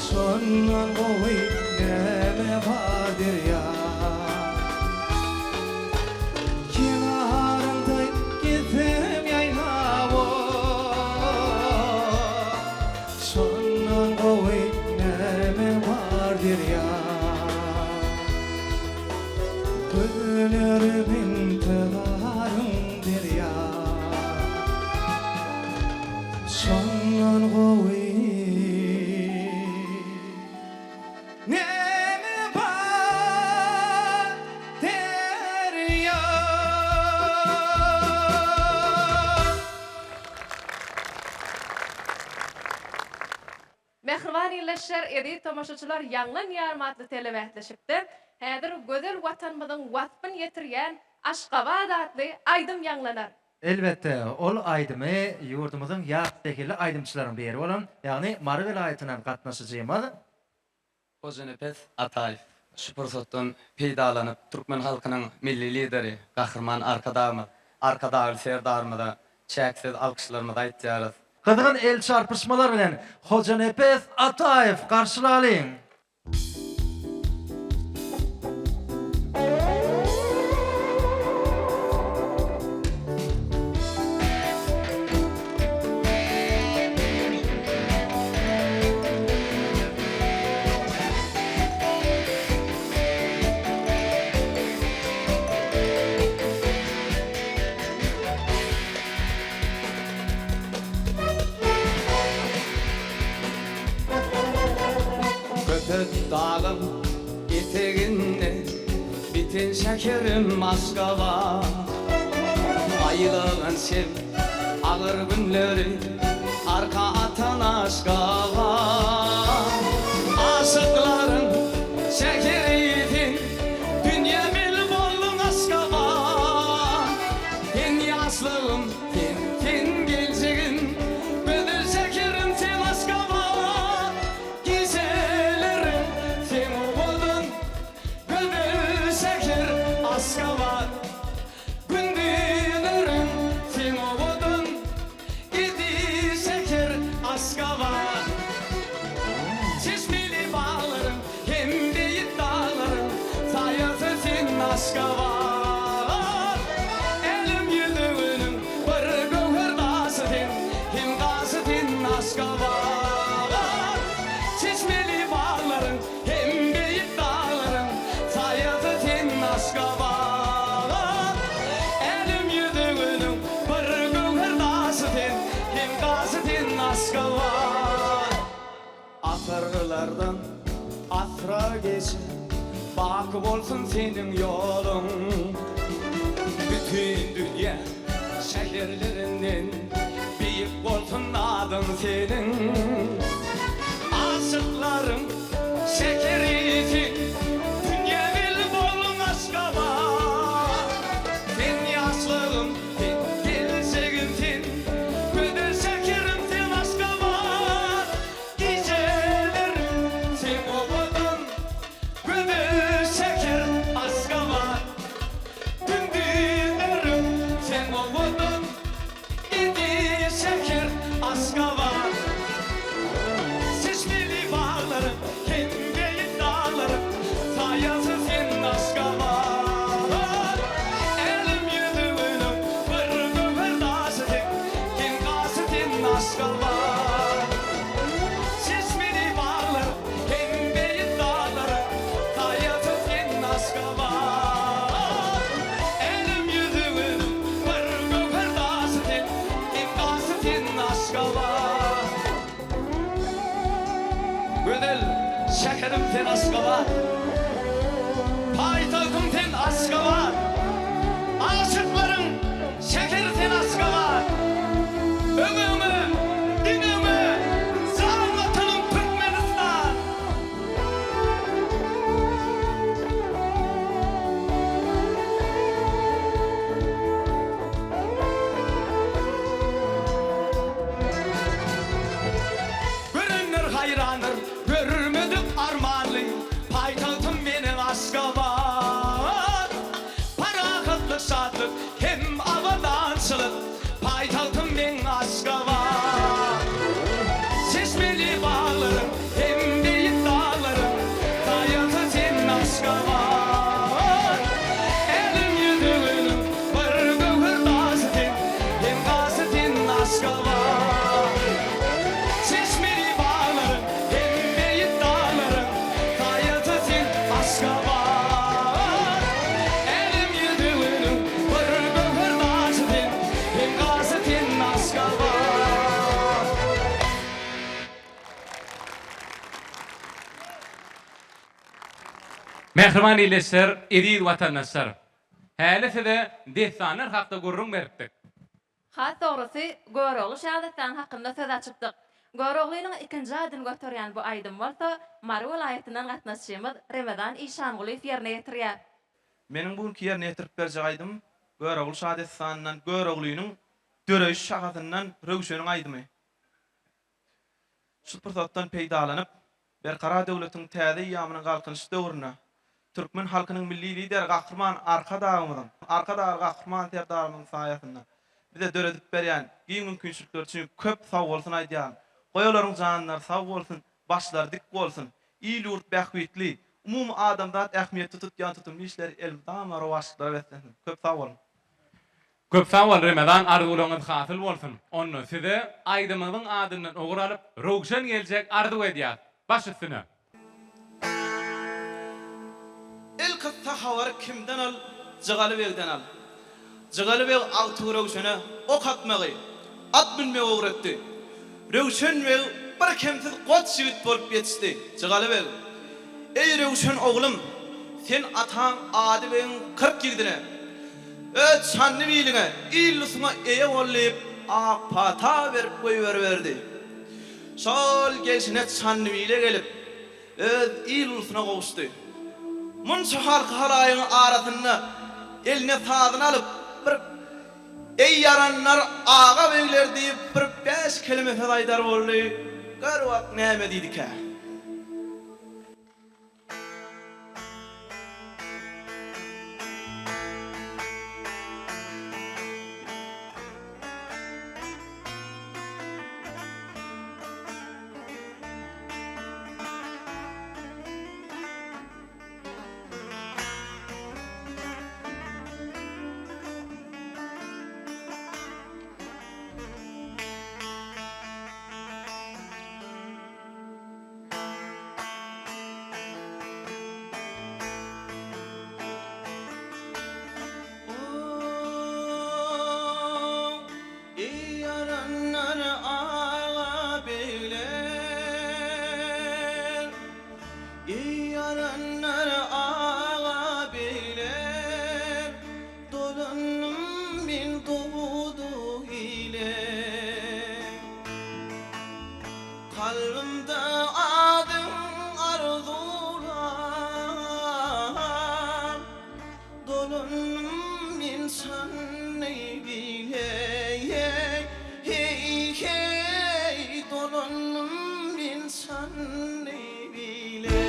Şondan gowy näme bar derýa. Kenaryňda gezsem ýaýlawa, Şondan gowy näme bar derýa. Gözlerim intizaryň derýa. Şondan gowy näme bar derýa. Mähriban ildeşler, eziz tomaşaçylar Ýaňlan ýarym atly telebäsleşikde häzir gözel Watanymyzyň waspyny ýetirýän Aşgabat atly aýdym ýaňlanar. Elbetde, ol aýdymy ýurdumyzyň ýaş zehinli aýdymçylaryň biri bolan, ýagny Mary welaýatyndan gatnaşyjymyz, Hojanepes Ataýew şu pursatdan peýdalanyp, türkmen halkynyň Milli Lideri Gahryman Arkadagymyz, Arkadagly Serdarymyza çäksiz alkyşlarymyzy aýtýarys. Gyzgyn el çarpyşmalar bilen Hojanepes Ataýew garşylalyň! Köpetdagyň eteginde biten şäherim Aşgabat. Aýlagan şem agyr günleri arka atan Aşgabat. Aşyklaryň şäheri sen, dünýä belli bolduň Aşgabat. Sen ýaşlygym, sen, sen geljegim, gözel şäherim sen Aşgabat. Gijelerim seň owadan, gözel şäher Aşgabat. Gündizlerim seň owadan, eziz şäher Aşgabat. Çeşmeli baglaryň hem beýik daglaryň saýasy sen Aşgabat. Älem ýüzüniň bir göwher daşy sen, hem gaşy sen Aşgabat. Çeşmeli baglaryň hem beýik daglaryň saýasy sen Aşgabat. Älem ýüzüniň bir göwher daşy sen, hem gaşy sen Aşgabat. Asyrlardan asyra geçip, Baky bolsun seniň ýoluň. Bütin dünýä şäherlerinden Beýik bolsun adyň seniň. Aşyklaryň şäheri sen, Dünýä belli bolduň Aşgabat. Sen ýaşlygym, sen geljegim sen, Gözel şäherim sen Aşgabat. Gijelerim seň owadan, Gözel şäher Aşgabat. Gündizlerim seň owadan, Eziz şäher Aşgabat. Çeşmeli baglaryň hem beýik daglaryň Saýasy sen Aşgabat. Älem ýüzüniň bir göwher daşy sen, Hem gaşy sen Aşgabat. Çeşmeli baglaryň hem beýik daglaryň Saýasy sen Aşgabat. Älem ýüzüniň bir göwher daşy sen, Hem gaşy sen Aşgabat. Gözel şäherim sen Aşgabat. Paýtagtym sen Aşgabat. Aşyklaryň şäheri sen Aşgabat. Öňe öňe, diňe öňe, jan Watanym Türkmenistan! Görenler haýrandyr, görmedik armanly, Paýtagtym meniň Aşgabat. Parahatlyk, şatlyk hem abadançylyk, Paýtagtym meň Aşgabat. Çeşmeli baglaryň hem beýik daglaryň, Saýasy sen Aşgabat. Älem ýüzüniň bir göwher daşy sen, Hem gaşy sen Aşgabat. Çeşmeli baglaryň hem beýik daglaryň, Saýasy sen Aşgabat. Älem ýüzüniň bir göwher daşy sen, Hem gaşy sen Aşgabat. Mähriban ildeşler, eziz watandaşlar! Häli size dessanlar hakda gürrüň beripdik. Has dogrusy, Görogly şadessany hakynda söz açypdyk. Göroglynyň ikinji adyny göterýän bu aýdym bolsa Mary welaýatyndan gatnaşyjymyz Remezan Işangulyýew ýerine ýetirýär. Meniň bu günki ýerine ýetirip berjek aýdymym Görogly şadessanyndan Göroglynyň döreýiş şahasyndan Röwşeniň aýdymy. Şu pursatdan peýdalanyp, Berkarar döwletiň täze eýýamynyň Galkynyş döwründe türkmen halkynyň Milli Lideri Gahryman Arkadagymyzyň, Arkadagly Gahryman Serdarymyzyň saýasynda bize döredip berýän giň mümkinçilikleri üçin köp sagbolsun aýdýaryn. Goý olaryň janlary sag bolsun, başlary dik bolsun, il-ýurt bähbitli, umumy adamzat ähmiýetli tutýan tutumly işleri elmydama rowaçlyklara beslensin. Köp sag boluň! Köp sag bol Remezan arzuwlaryňyz hasyl bolsun. Onda size aýdymyňyzyň adyndan ugur alyp röwşen geljek arzuw edýäs. Baş üstüne. Elkyssa habary kimden al, Jygaly begden al. Jygaly beg agtygy Röwşene ok atmagy, at münmegi öwretdi. Röwşen beg birkemsiz goç ýigit bolup ýetişdi. Jygaly beg. Eý Röwşen oglum, sen ataň Ady begiň 40 ýigdine, öz Çandy biliňe, il-ulusyňa eýe bol diýip, ak pata berip goýberiberdi. Şol gelşine Çandybile gelip, öz il-ulusyna gowuşdy. Munça halky-halaýygyň arasynda eline sazyny alyp, bir Eý ýaranlar, aga-begler diýip, bir bäş keleme söz aýdar boldy. Gör bak näme diýdikä? Eý ýaranlar, aga-begler! Eý ýaranlar, aga-begler! Dolandym men dogduk ile. Kalbymda adyň arzuwlap. Dolandym men şanly bile, heý, heý, dolandym men şanly bile.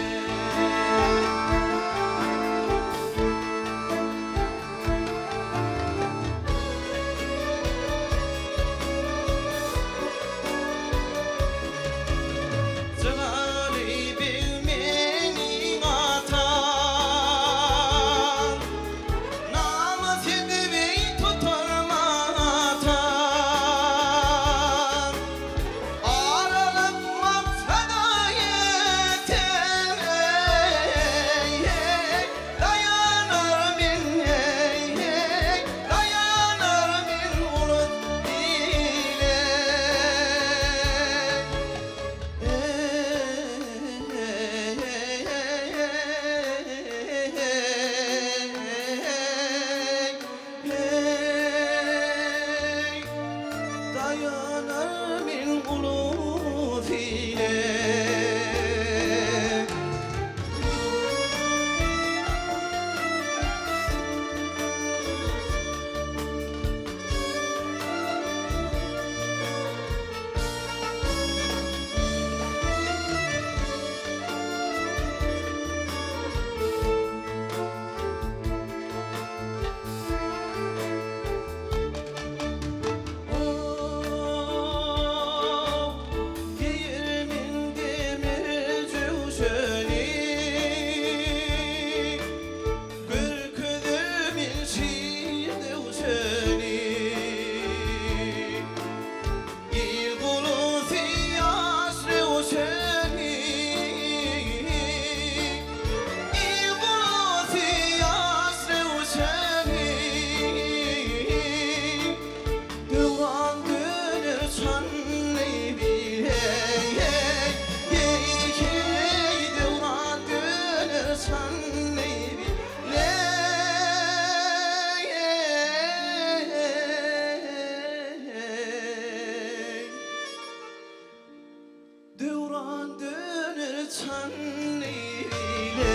Jygaly beg meniň atam, Namys edip eý tutar matam. Aralyk maksada ýeten, eý, eý, Daýanar men, eý, eý, Daýanar men ulut ile. Daýanar men ulus ile. Geýermen demir jöwşeni, Görkezermen şir döwşeni. Il gulusy ýaş Röwşeni, Il gulusy ýaş Röwşeni, Döwran döner şanly bile, Heý, döwran döner şanly bile. Döwran döner çanly ile.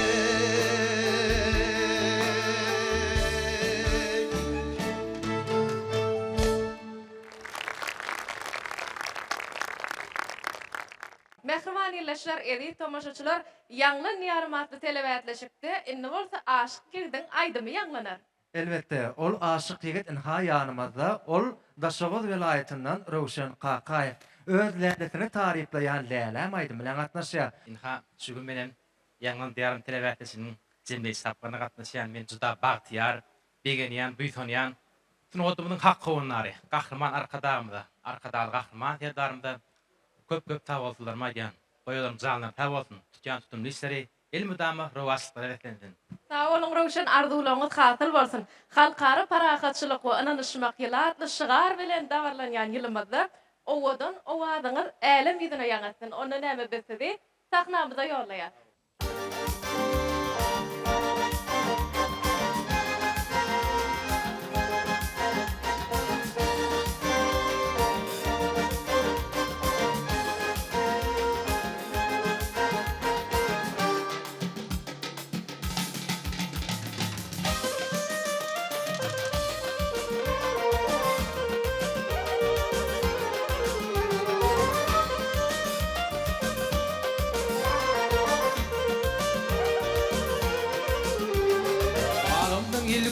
Mähriban ildeşler, eziz tomaşaçylar, Ýaňlan Diýarym atly telebäsleşikde indi bolsa aşyk ýigidiň aýdymy ýaňlanar. Elbetde, ol aşyk ýigit ynha ýanymyzda, ol Daşoguz welaýatyndan Röwşen Kakaýew. Öz lälesini taryplaýan Läläm aýdymy bilen gatnaşýar. Ynha, şu gün menem Ýaňlan Diýarym telebäsleşiginiň jemleýji tapgyryna gatnaşýan. Men juda bagtyýar, begenýän, buýsanýan. Sungatymyzyň hak howandary Gahryman Arkadagymyza, Arkadagly Gahryman Serdarymyza köp-köp sagbolsunlarymy aýdýan. Goý olaryň janlary sag bolsun, tutýan tutumly işleri Elmydama rowaçlyklara beslensin! Sag boluň Röwşen arzuwlaryňyz hasyl bolsun! Halkara parahatçylyk we ynanyşmak ýyly atly şygar bilen dabaralanýan ýylymyzda owadan owazyňyz älem ýüzüne ýaň etsin! Onda näme biz sizi sahnamyza ýollaýas.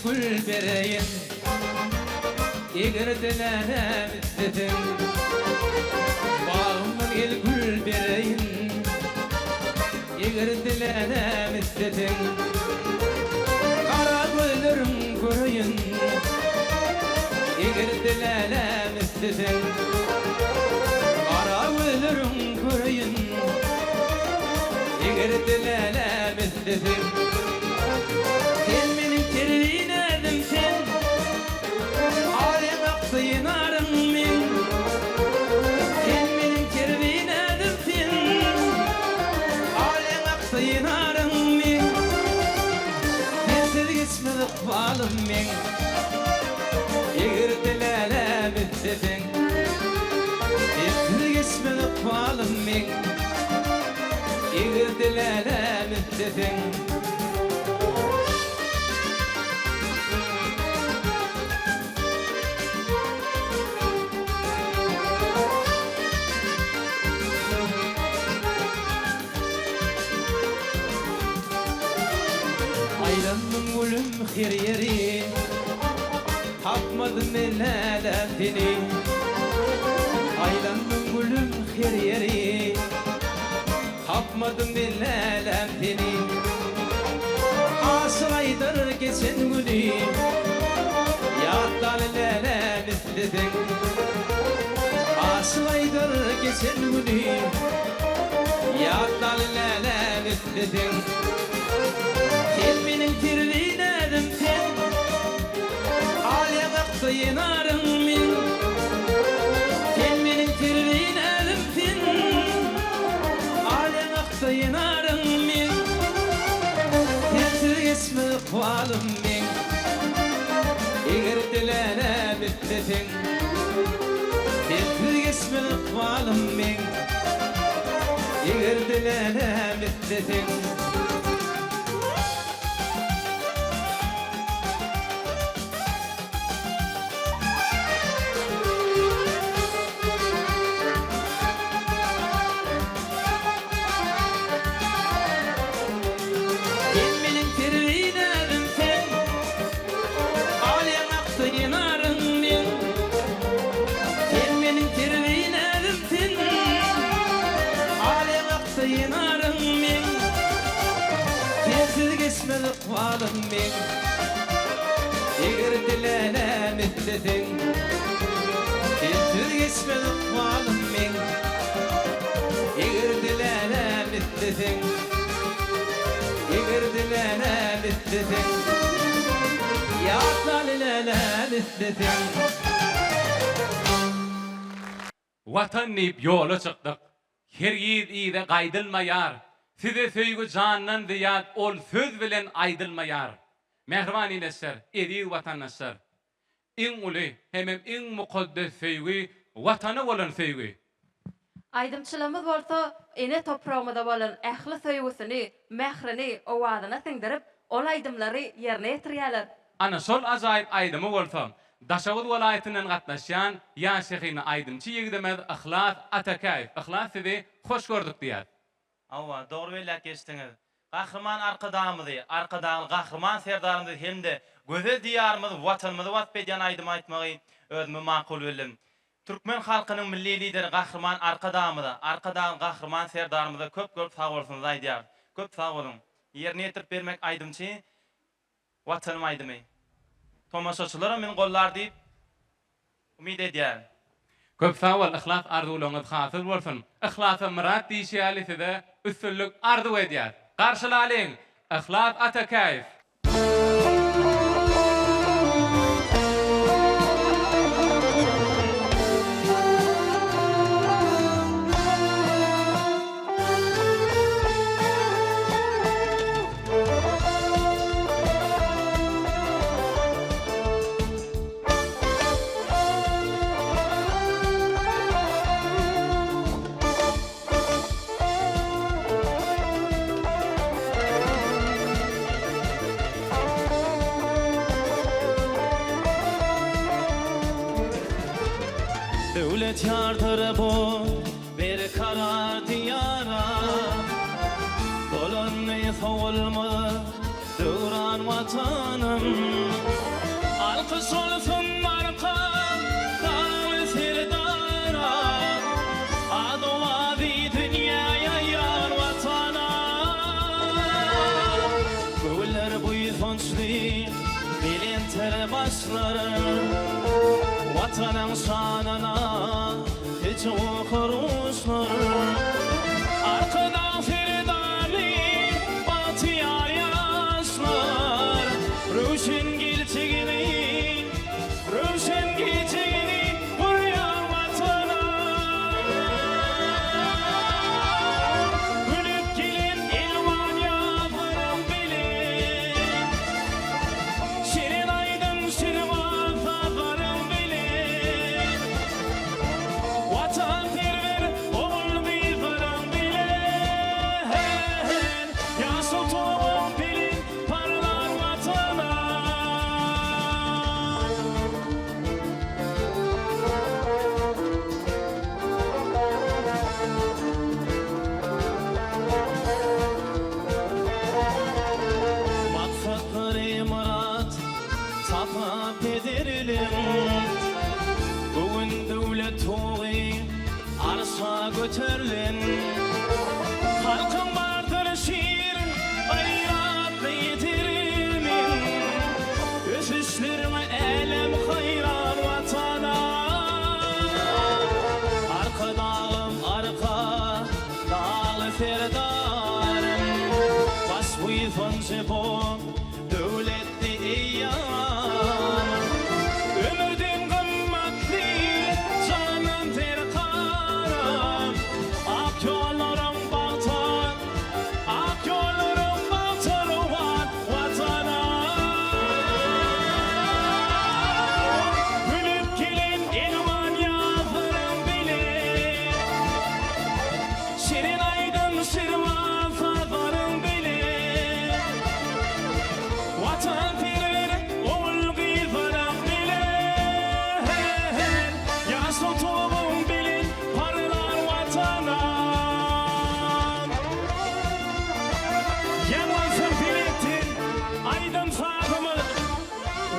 gül bereýin Eger-de läläm isleseň Bagymdan gel gül bereýin Eger-de läläm isleseň Gara gözleriň göreýin Eger-de läläm isleseň Gara gözleriň göreýin Eger-de läläm isleseň Sen meniň terbiýlädim sen Al ýaňakda ýenarym men Sen meniň terbiýlädim sen Al ýaňakda ýenarym men Sensiz geçmez ykbalym meň Eger-de läläm isleseň Sensiz geçmez ykbalym meň Eger-de läläm isleseň. Aýlandym gülüm her ýeri, Tapmadym men läläm seni. Aýlandym gülüm her ýeri. Tapmadym men läläm seni. Aşyk aýdar geçen güni. Ýatlaly läläm isleseň. Aşyk aýdar geçen güni. Ýatlaly läläm isleseň. Sen meniň terbiýlädim sen. Al ýaňakda ýenaryň men. Sen meniň terbiýlädim sen. Al ýaňakda ýenaryň men. Sensiz geçmez ykbalym meň. Eger-de läläm isleseň. Sensiz geçmez ykbalym meň. Eger-de läläm isleseň. Sen meniň terbiýlänim sen, Al ýaňakda ýenaryň men. Sen meniň terbiýlänim sen, Al ýaňakda ýenaryň men. Sensiz geçmez ykbalym meň. Eger-de läläm isleseň, Sensiz geçmez ykbalym meň. Eger-de läläm isleseň, Eger-de läläm isleseň, Ýatlaly läläm isleseň. Watan diýip ýola çykdyk. Hergiz yza gaýdylmaýar. Size söýgi jandan zyýat ol söz bilen aýdylmaýar. Mähriban ildeşler, eziz watandaşlar! Iň uly hemem iň mukaddes söýgi Watana bolan söýgi. Aýdymçylarymyz bolsa ene topragymyza bolan ähli söýgüsini, mährini owazyna siňdirip, ol aýdymlary ýerine ýetirýärler. Ana şol ajaýyp aýdymy bolsa Daşoguz welaýatyndan gatnaşýan ýaş zehinli aýdymçy ýigidimiz Yhlas Atakäýew. Yhlas sizi hoş gördük diýýäs. Hawa, dogry belläp geçdiňiz. Gahryman Arkadagymyzy, Arkadagly Gahryman Serdarymyzy hem-de gözel Diýarymyzy, Watanymyzy wasp edýän aýdymy aýtmagy özüme makul bildim. Türkmen halkynyň Milli Lideri Gahryman Arkadagymyza, Arkadagly Gahryman Serdarymyza köp-köp sagbolsunymyzy aýdýarys. Köp sag boluň! Ýerine ýetirip bermek aýdymçy Watanym aýdymy. Tomaşaçylaram meni gollar diýip umyt edýärin. Köp sag bol Yhlas arzuwlaryňyz hasyl bolsun. Yhlasa myrat diýşi ýaly size üstünlik arzuw edýäs. Garşylalyň Yhlas Atakäýew. Döwlet ýardyr bu Berkarar Diýara Dolandy sowulmaz döwran Watanym. Watanyň şanyna hiç okar guşlar. Arkadag Serdarly bagtyýar ýaşlar, Röwşen geljegini, röwşen gejegini gurýar Watana. Gülüp gelen elwan ýazlaryň bile, Şirin aýdym, şirwan sazlaryň bile, Watanperwer ogul-gyzlaryň bile, Ýaşyl tuguň pelin parlar Watana. Maksatlary myrat tapyp ederler. Bu gün döwlet tugy arşa göterlen. Halkyň bardyr şir gaýratly edermen. Ösüşleriňe älem haýran Watana. Arkadagym arka dagly Serdarym. Baş buýsanjy bu döwletli eýýam. Ömürden gymmatly jandan serkarym. Ak ýollaryň bagta, ak ýollaryň bagta rowan Watana. Gülüp gelen elwan ýazlaryň bile. Şirin aýdym, şirwan sazlaryň bile. Watanperwer ogul-gyzlaryň bile. Ýaşyl tuguň belent parlar Watanam. Ýaňlansyn belentden aýdym-sazymyz,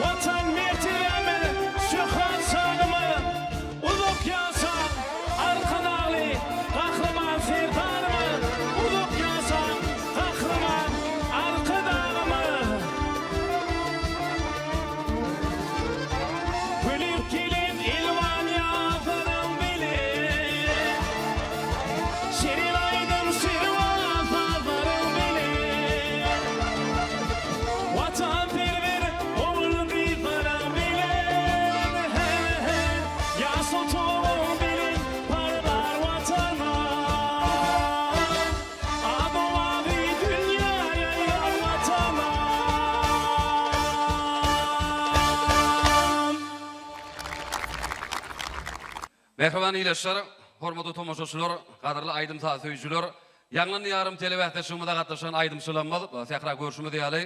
Watan mertebämiz, şöhrat-şanymyz. Uzak ýaşa, Arkadagly Gahryman Serdarymyz! Uzak ýaşa, Gahryman Arkadagymyz! Gülüp gelen elwan ýazlaryň bile, Şirin aýdym, şirwan sazlaryň bile, Watanperwer ogul-gyzlaryň bile, Ýaşyl tuguň belent parlar Watana. Ady-owazy dünýä ýaýrar Watana. Mähriban ildeşler, hormatly tomaşaçylar, gadyrly aýdym-saz söýüjiler! Ýaňlan Diýarym telebäsleşigimize gatnaşan aýdymçylarymyz sähra görşümiz ýaly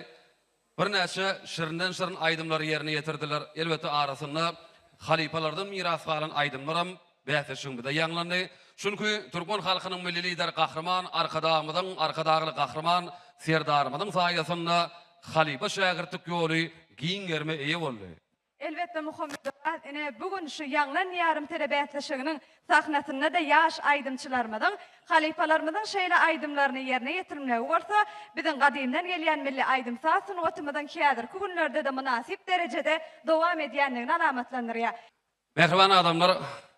Birnäçe şirinden-şirin aýdymlary ýerine ýetirdiler. Elbetde arasynda halypalardan miras galan aýdymlaram bäsleşigimizde ýaňlandy. Çünki türkmen halkynyň Milli Lideri Gahryman Arkadagymyzyň, Arkadagly Gahryman Serdarymyzyň saýasynda halypa-şägirtlik ýoly giň gerime eýe boldy. Elbetde Muhammedoraz ine bu gün şu Ýaňlan Diýarym telebäsleşiginiň sahnasynda-da ýaş aýdymçylarymyzyň, halypalarymyzyň şeýle aýdymlaryny ýerine ýetirmegi bolsa biziň gadymdan gelýän milli aýdym-saz sungatymyzyň häzirki günlerde-de mynasyp derejede dowam edýändigini alamatlandyrýar. Mähriban adamlar,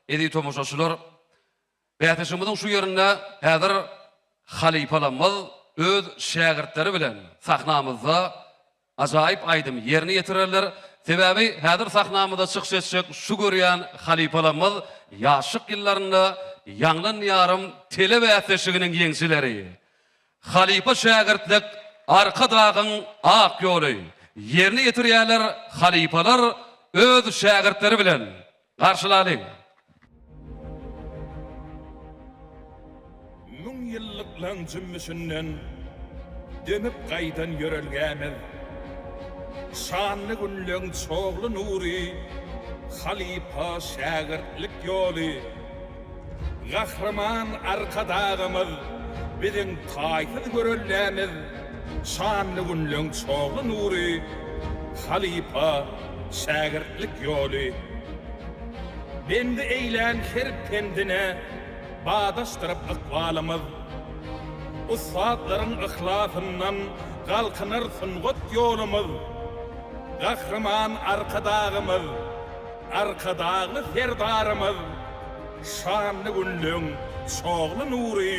eziz tomaşaçylar, bäsleşigimiziň şu ýerinde häzir halypalarymyz öz şägirtleri bilen sahnamyzda Ajaýyp aýdym ýerine ýetirerler. Sebäbi häzir sahnamyzda çykyş etjek şu görýän halypalarymyz ýaşlyk ýyllarynda Ýaňlan Diýarym tele bäsleşiginiň ýeňijileri. Halypa şägirtlik Arkadagyň ak ýoly ýerine ýetirýärler halypalar öz şägirtleri bilen. Garşylalyň. Müňýyllyklaň jümmüşinden dönüp gaýdan ýörelgämiz, Şanly günleň çogly nury, halypa-şägirtlik ýoly. Gahryman Arkadagymyz biziň taýsyz göreldämiz, Şanly günleň çogly nury, halypa-şägirtlik ýoly. Bendi eýlän her pendine badaşdyryp ykbalymyz. Ussatlaryň yhlasyndan galkynar sungat ýolumyz. Gahryman Arkadagymyz. Arkadagly Serdarymyz şanly günleň çogly nury,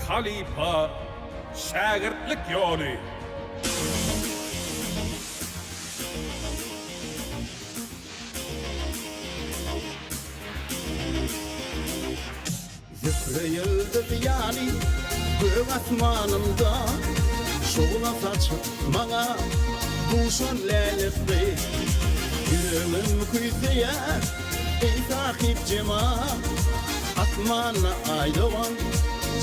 halypa, şägirtlik ýoly. Zöhre ýyldyz ýaly gök asmanymda Şugla saçyp maňa duşan lälesi Ýüregim küýseýär eý sahyp jemal Asmanda aý dogan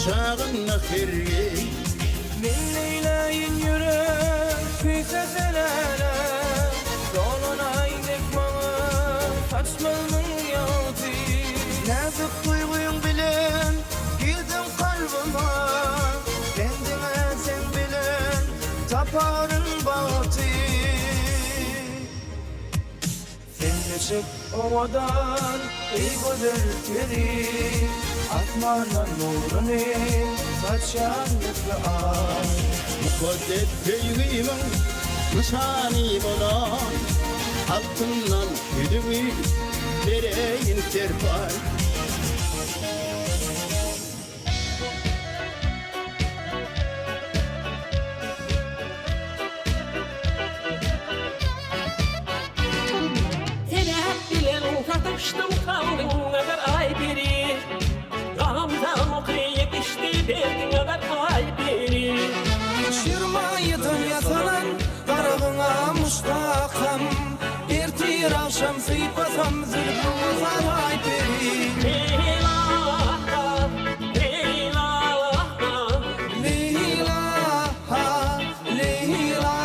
çagynda hergiz. Men neýläýin ýürek küýsese läle Dolan aý dek maňa saçmazmyň ýagty. Näzik duýgyň bilen girdiň kalbyma Men diňe seň bilen taparyn bagty. Sen niçik owadan, eý gözel peri, Asmandan nuruny saçýan misli aý. Mukaddes söýgimiň nyşany bolan, Altyndan ýüzügi bereýin serpaý. Sebäp bilen sataşdym kalbyň nazar aý peri Gamzam oky ýetişdi derdiň azar aý peri. Şirmaýydan ýasalan garagyňa muşdakam Ertir agşam sypasam zülpüňi saraý peri. Leýla Leýla Leýla Leýla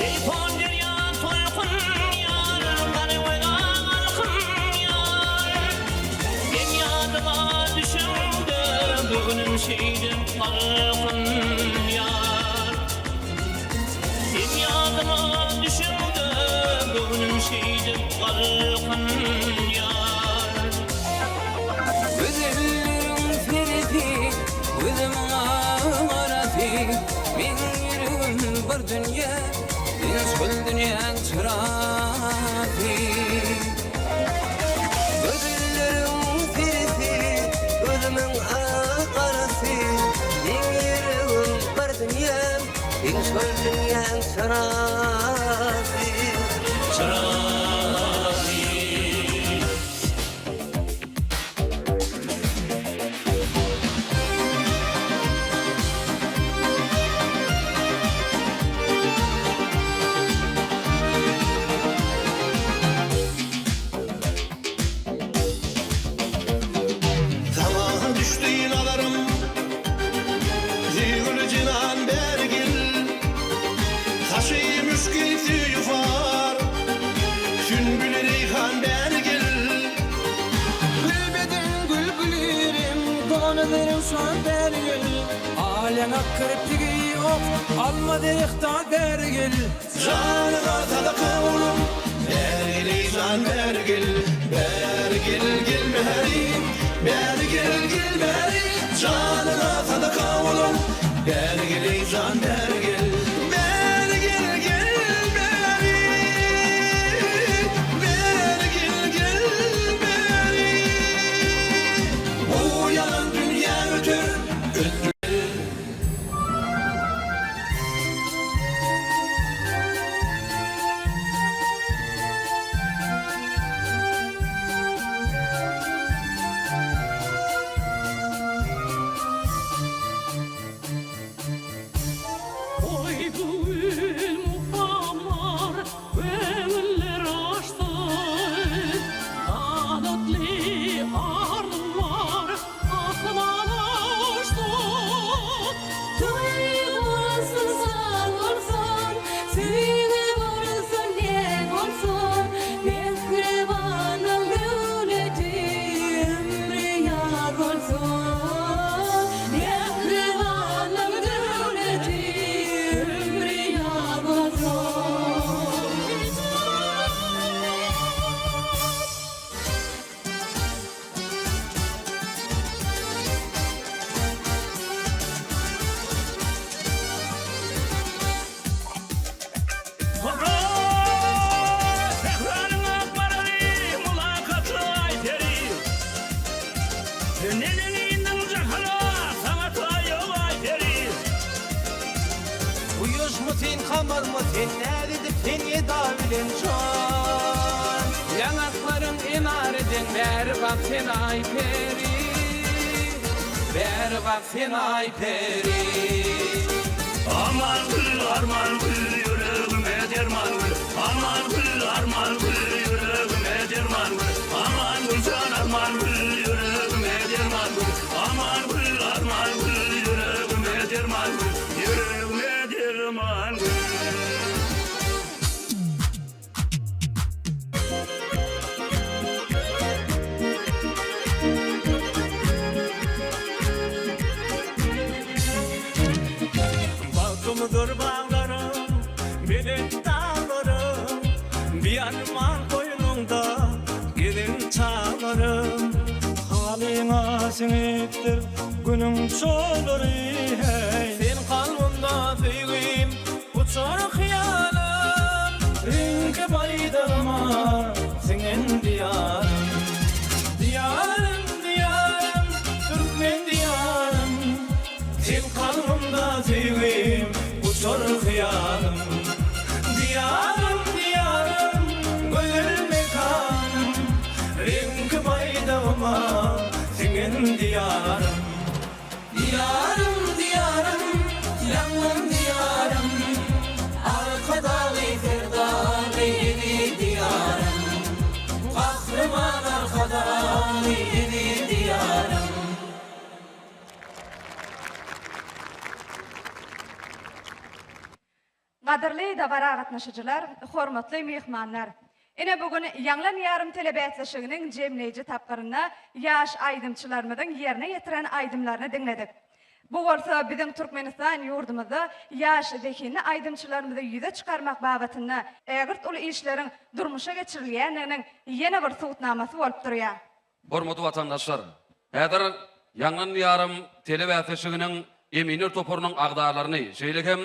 Jeýhun derýa tolkun ýar, Garagöz alkym ýar. Sen ýadyma düşeňde, göwnüm şeýdip galkynýar. Sen ýadyma düşeňde, göwnüm şeýdip galkynýar. Gözelleriň seresi, gözümiň garasy, Meň ýüregim bir dünýä, sen şol dünýäň çyrasy. Gözelleriň seresi, gözümiň garasy, Meň ýüregim bir dünýä, sen şol dünýäň çyrasy. Çyrasy. Saňa düşdi nazarym, Söýgüli jenan bäri gel. Saçy müşki söýüfar, Sünbüli reýhan bäri gel. Gül beden gül gülirim, Dona zerewşan bäri gel. Al ýaňak kirpigi ýok, Alma derehtan bäri gel. Janyňa sadaka bolum, Bäri gel eý jan bäri gel. Bäri gel gel bäri, Bäri gel gel bäri. Janyňa sadaka bolum, Bäri gel eý jan bäri gel. Bäri gel gel bäri, Bäri gel gel bäri. Bu ýalan dünýä öter, ötmez. Sen näz edip sen eda bilen jan. Ýaňaklaryň enar eden bäri bak sen Aýperi Bäri bak sen Aýperi. Aman gül arman gül ýüregime derman gül Aman gül arman gül ýüregime derman gül Aman gül jan arman gül ýüregime derman gül Aman gül arman gül ýüregime derman gül Ýüregime derman gül. Bagtymdyr baglarym, belent daglarym, Biarman goýnuňda gezen çaglarym. Halyňa siňipdir günüň çolary, heý. Sen kalbymda söýgim, Uçar hyýalym. Reňki baýdagyma siňen Diýarym. Diýarym, Diýarym, türkmen Diýarym. Sen kalbymda söýgim, uçar hyýalym. Diýarym, Diýarym, gözel mekanym. Reňki baýdagyma siňen Diýarym. Diýarym, Diýarym, ýaňlan Diýarym, Arkadagly Serdarly eziz Diýarym, Gahryman Arkadagly eziz Diýarym. Gadyrly dabara gatnaşyjylar, hormatly myhmanlar! Ine bu gün Ýaňlan ýarym telebäsleşiginiň jemleýji tapgyrynda ýaş aýdymçylarymyzyň ýerine ýetiren aýdymlaryny diňledik. Bu bolsa biziň Türkmenistan ýurdumyzda ýaş zehinli aýdymçylarymyzy ýüze çykarmak babatynda ägirt uly işleriň durmuşa geçirilýändiginiň ýene bir subutnamasy bolup durýar. Hormatly watandaşlar! Häzir Ýaňlan Diýarym telebäsleşiginiň eminler toparynyň agzalaryny, şeýle hem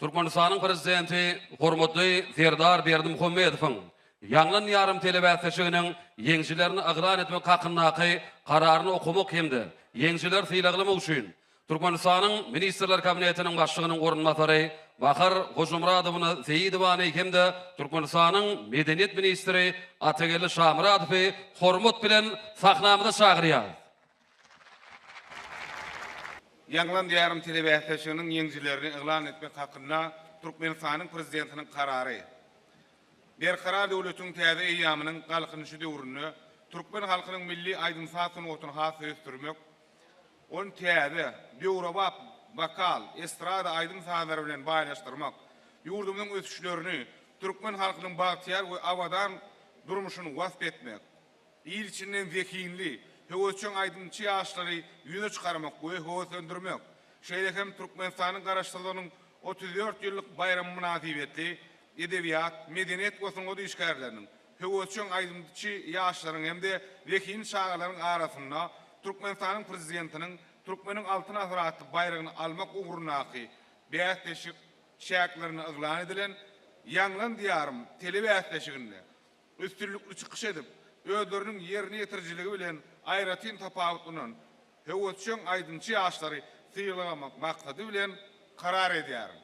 Türkmenistanyň Prezidenti hormatly Serdar Berdimuhamedowyň Ýaňlan Diýarym telebäsleşiginiň ýeňijilerini yglan etmek hakyndaky Kararyny okamak hem-de ýeňijileri sylaglamak üçin Türkmenistanyň Ministrler Kabinetiniň Başlygynyň orunbasary Bahar Hojamyradowna Seýidowany hem-de Türkmenistanyň Medeniýet ministri Atageldi Şamyradowy hormat bilen sahnamyza çagyrýarys. Ýaňlan Diýarym telebäsleşiginiň ýeňijilerini yglan etmek hakynda Türkmenistanyň Prezidentiniň Karary. Berkarar döwletiň täze eýýamynyň Galkynyşy döwründe türkmen halkynyň milli aýdym-saz sungatyny has-da ösdürmek, Ony täze, döwrebap wokal, estrada aýdym-sazlary bilen baýlaşdyrmak, ýurdumyzyň ösüşlerini, türkmen halkynyň bagtyýar we abadan durmuşyny wasp etmek, il içinden zehinli, höwesjeň aýdymçy ýaşlary ýüze çykarmak we höweslendirmek, şeýle hem Türkmenistanyň Garaşsyzlygynyň 34 ýyllyk baýramy mynasybetli edebiýat, medeniýet we sungat işgärleriniň, höwesjeň aýdymçy ýaşlaryň hem-de zehinli çagalaryň arasynda Türkmenistanyň Prezidentiniň Türkmeniň Altyn asyry atly baýragyny almak ugrundaky bäsleşik çäklerinde yglan edilen Ýaňlan Diýarym telebäsleşiginde üstünlikli çykyş edip, özleriniň ýerine ýetirijiligi bilen aýratyn tapawutlanan höwesjeň aýdymçy ýaşlary sylaglamak maksady bilen karar edýärin.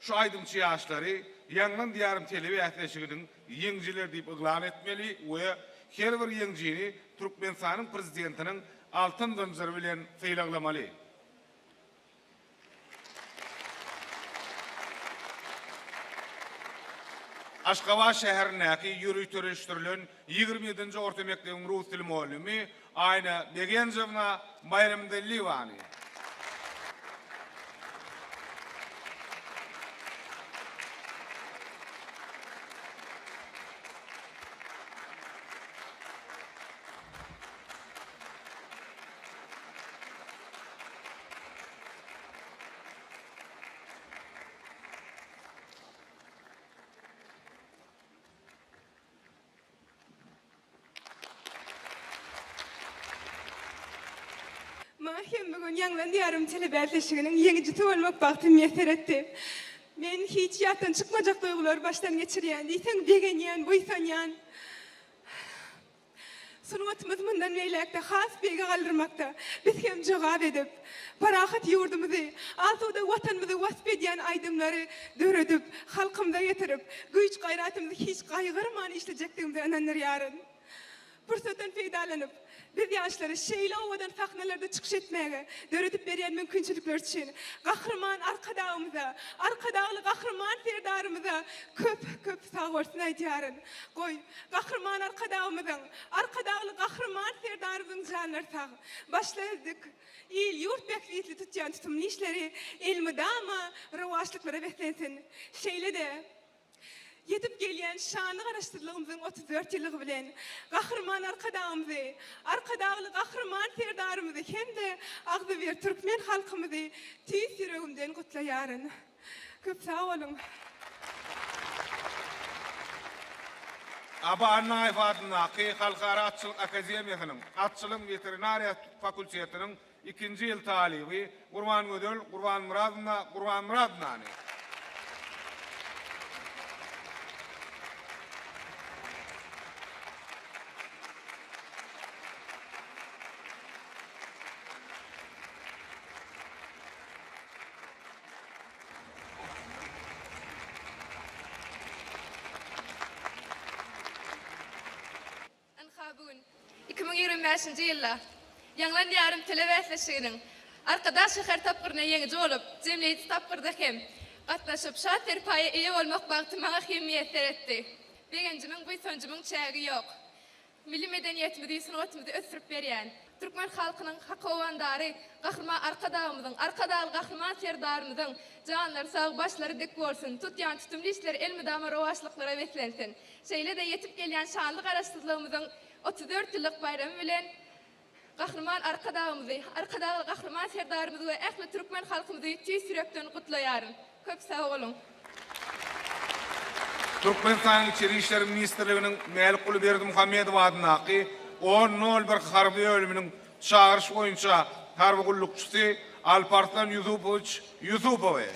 Şu aýdymçy ýaşlary Ýaňlan Diýarym telebäsleşiginiň ýeňijileri diýip yglan etmeli we her bir ýeňijini Türkmenistanyň Prezidentiniň Altyn zynjyry bilen sylaglamaly. Aşgabat şäherindäki ýöriteleşdirilen 27-nji orta mekdebiň rus dili mugallymy Aýna Begenjowna Baýramdellýewany. Maňa hem bu gün Ýaňlan Diýarym telebäsleşiginiň ýeňijisi bolmak bagty miýesser etdi. Men hiç ýatdan çykmajak duýgulary başdan geçirýän, diýseň begenýän, buýsanýan. Sungatymyzy mundan beýläk-de has beýige galdyrmakda biz hem jogap edip, parahat ýurdumyzy, asuda Watanymyzy wasp edýän aýdymlary döredip, halkymyza ýetirip, güýç-gaýratymyzy hiç gaýgyrman işlejekdigimize ynandyrýaryn. Pursatdan peýdalanyp, biz ýaşlara şeýle owadan sahnalarda çykyş etmäge döredip berýän mümkinçilikleri üçin Gahryman Arkadagymyza, Arkadagly Gahryman Serdarymyza köp-köp sagbolsun aýdýaryn. Goý, Gahryman Arkadagymyzyň, Arkadagly Gahryman Serdarymyzyň janlary sag, başlary dik, il-ýurt bähbitli tutýan tutumly işleri elmydama rowaçlyklara beslensin! Şeýle-de, Ýetip gelýän şanly Garaşsyzlygymyzyň 34 ýyllygy bilen Gahryman Arkadagymyzy, Arkadagly Gahryman Serdarymyzy hem-de agzybir türkmen halkymyzy tüýs ýüregimden gutlaýaryn. Köp sag boluň! Aba Annaýew adyndaky Halkara atçylyk akademiýasynyň atçylygyň weterinariýa fakultetiniň Ikinji ýyl talyby Gurbangözel Gurbanmyradowna Gurbanmyradownany. Ynha bu gün, 2025-nji ýylda Ýaňlan Diýarym telebäsleşiginiň Arkadag şäher tapgyrynda ýeňiji bolup, jemleýji tapgyrda hem gatnaşyp, şa serpaýa eýe bolmak bagty maňa hem miýesser etdi. Begenjimiň, buýsanjymyň çägi ýok. Milli medeniýetimizi, sungatymyzy ösdürip berýän, türkmen halkynyň hak howandary Gahryman Arkadagymyzyň, Arkadagly Gahryman Serdarymyzyň janlary sag, başlary dik bolsun, tutýan tutumly işleri elmydama rowaçlyklara beslensin! Şeýle-de ýetip gelýän şanly Garaşsyzlygymyzyň 34 ýyllyk baýramy bilen Gahryman Arkadagymyzy, Arkadagly Gahryman Serdarymyzy we ähli türkmen halkymyzy tüýs ýürekden gutlaýaryn. Köp sag boluň! Türkmenistanyň Içeri işler ministrliginiň Mälikguly Berdimuhamedow adyndaky on nol bir harby bölüminiň çagyryş boýunça harby gullukçysy Alparslan Ýusupowiç Ýusupowy.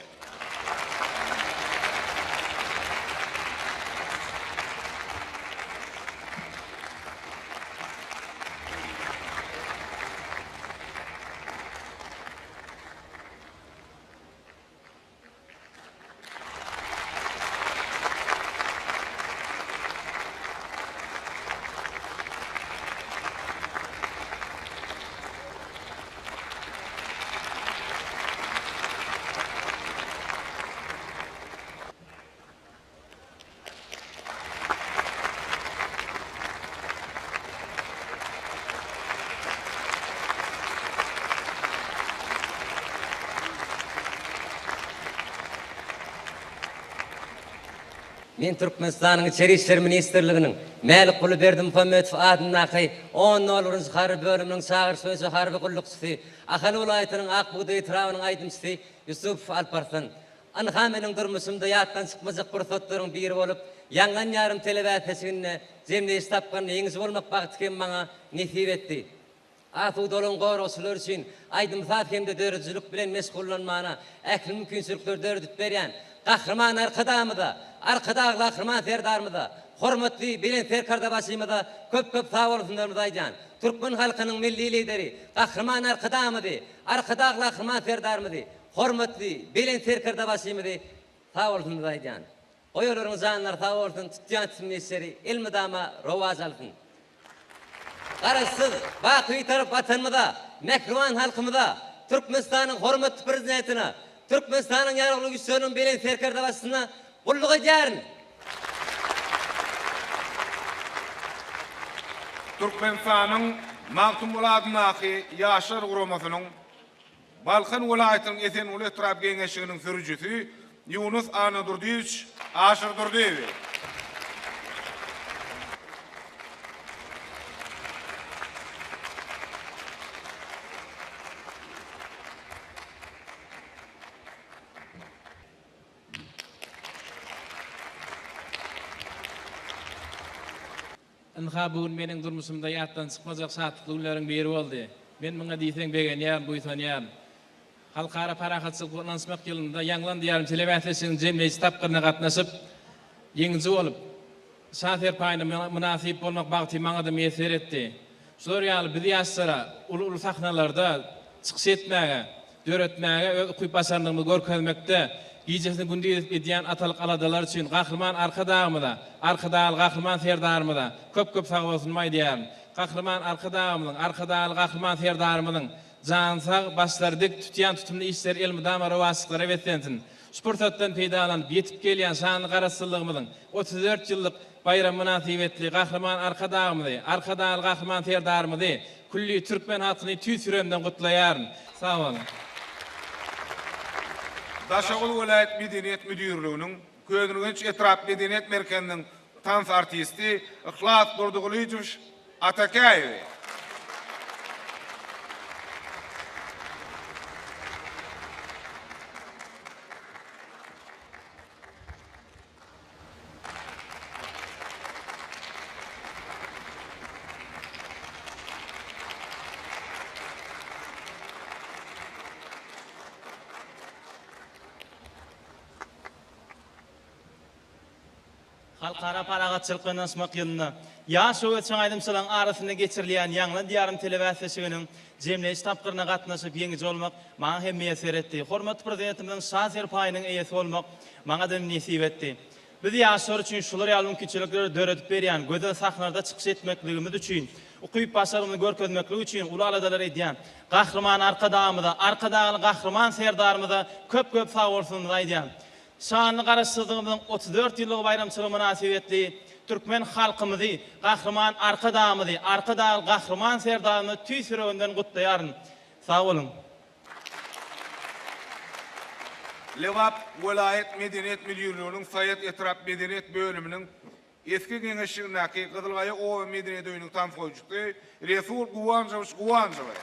Men Türkmenistanyň Içeri işler ministrliginiň Mälikguly Berdimuhamedow adyndaky on nol birinji harby bölüminiň çagyryş boýunça harby gullukçysy, Ahal welaýatynyň Ak bugdaý etrabynyň aýdymçysy Ýusupow Alparslan. Ynha meniň durmuşymda ýatdan çykmajak pursatlaryň biri bolup, Ýaňlan ýarym telebäsleşiginde jemleýiş tapgyrynda ýeňiji bolmak bagty hem maňa nesip etdi. Asudalygyň goragçylary üçin aýdym-saz hem-de döredijilik bilen meşgullanmana ähli mümkinçilikleri döredip berýän Gahryman Arkadagymyza, Arkadagly Gahryman Serdarymyza, hormatly Belent Serkerdebaşymyza köp-köp sagbolsunlarymyzy aýdýan. Türkmen halkynyň Milli Lideri Gahryman Arkadagymyzy, Arkadagly Gahryman Serdarymyzy, hormatly Belent Serkerdebaşymyzy sagbolsunymyzy aýdýan. Goý olaryň janlary sag bolsun, tutýan tutumly işleri elmydama rowaç alsyn. Garaşsyz, baky Bitarap Watanymyza, mähriban halkymyza, Türkmenistanyň hormatly Prezidentine, Türkmenistanyň Ýaragly Güýçleriniň Belent Serkerdebaşysyna gulluk edýärin. Türkmenistanyň Magtymguly adyndaky Ýaşlar guramasynyň Balkan welaýatynyň Esenguly etrap Geňeşiginiň sürüjisi Ýunus Annadurdyýewiç Aşyrdurdyýewi. Ynha, bu gün meniň durmuşymda ýatdan çykmajak şatlykly günleriň biri boldy. Men muňa diýseň begenýärin, buýsanýaryn. Halkara parahatçylyk we ynanyşmak ýylynda Ýaňlan Diýarym telebäsleşiginiň jemleýji tapgyryna gatnaşyp, ýeňiji bolup. Şa serpaýyna mynasyp bolmak bagty maňa-da miýesser etdi. Şular ýaly biz ýaşlara uly-uly sahnalarda çykyş etmäge, döretmäge öz ukyp-başarnygymyzy görkezmekde gijesini gündiz edip edýän atalyk aladalary üçin Gahryman Arkadagymyza, Arkadagly Gahryman Serdarymyza köp-köp sagbolsunymy aýdýaryn. Gahryman Arkadagymyzyň, Arkadagly Gahryman Serdarymyzyň jany sag, başlary dik, tutýan tutumly işleri elmydama rowaçlyklara beslensin! Şu pursatdan peýdalanyp, ýetip gelýän şanly Garaşsyzlygymyzyň 34 ýyllyk baýramy mynasybetli Gahryman Arkadagymyzy, Arkadagly Gahryman Serdarymyzy, külli türkmen halkyny tüýs ýüregimden gutlaýaryn. Sag boluň! Daşoguz welaýat medeniýet müdirliginiň Köneürgenç etrap medeniýet merkeziniň tans artisti Yhlas Durdygylyjowiç Atakäýewi. Halkara parahatçylyk we ynanyşmak ýylynda ýaş höwesjeň aýdymçylaryň arasynda geçirilýän Ýaňlan Diýarym telebäsleşiginiň jemleýji tapgyryna gatnaşyp ýeňiji bolmak maňa hem miýesser etdi. Hormatly Prezidentimiziň Şa serpaýynyň eýesi bolmak maňa-da nesip etdi. Biz ýaşlar üçin şular ýaly mümkinçilikleri döredip berýän gözel sahnalarda çykyş etmekligimiz üçin, ukyp-başarygymyzy görkezmeklik üçin uly aladalar edýän Gahryman Arkadagymyza, Arkadagly Gahryman Serdarymyza köp-köp sagbolsunymyzy aýdýan. Şanly Garaşsyzlygymyzyň 34 ýyllygy baýramçylygy mynasybetli türkmen halkymyzy, Gahryman Arkadagymyzy, Arkadagly Gahryman Serdarymyzy tüýs ýüregimden gutlaýaryn. Sag boluň! Lebap welaýat medeniýet müdirliginiň Saýat etrap medeniýet bölüminiň Eski geňeşligindäki Gyzylgaýa oba medeniýet öýüniň tans goýujysy Resul Guwanjowiç Guwanjowy.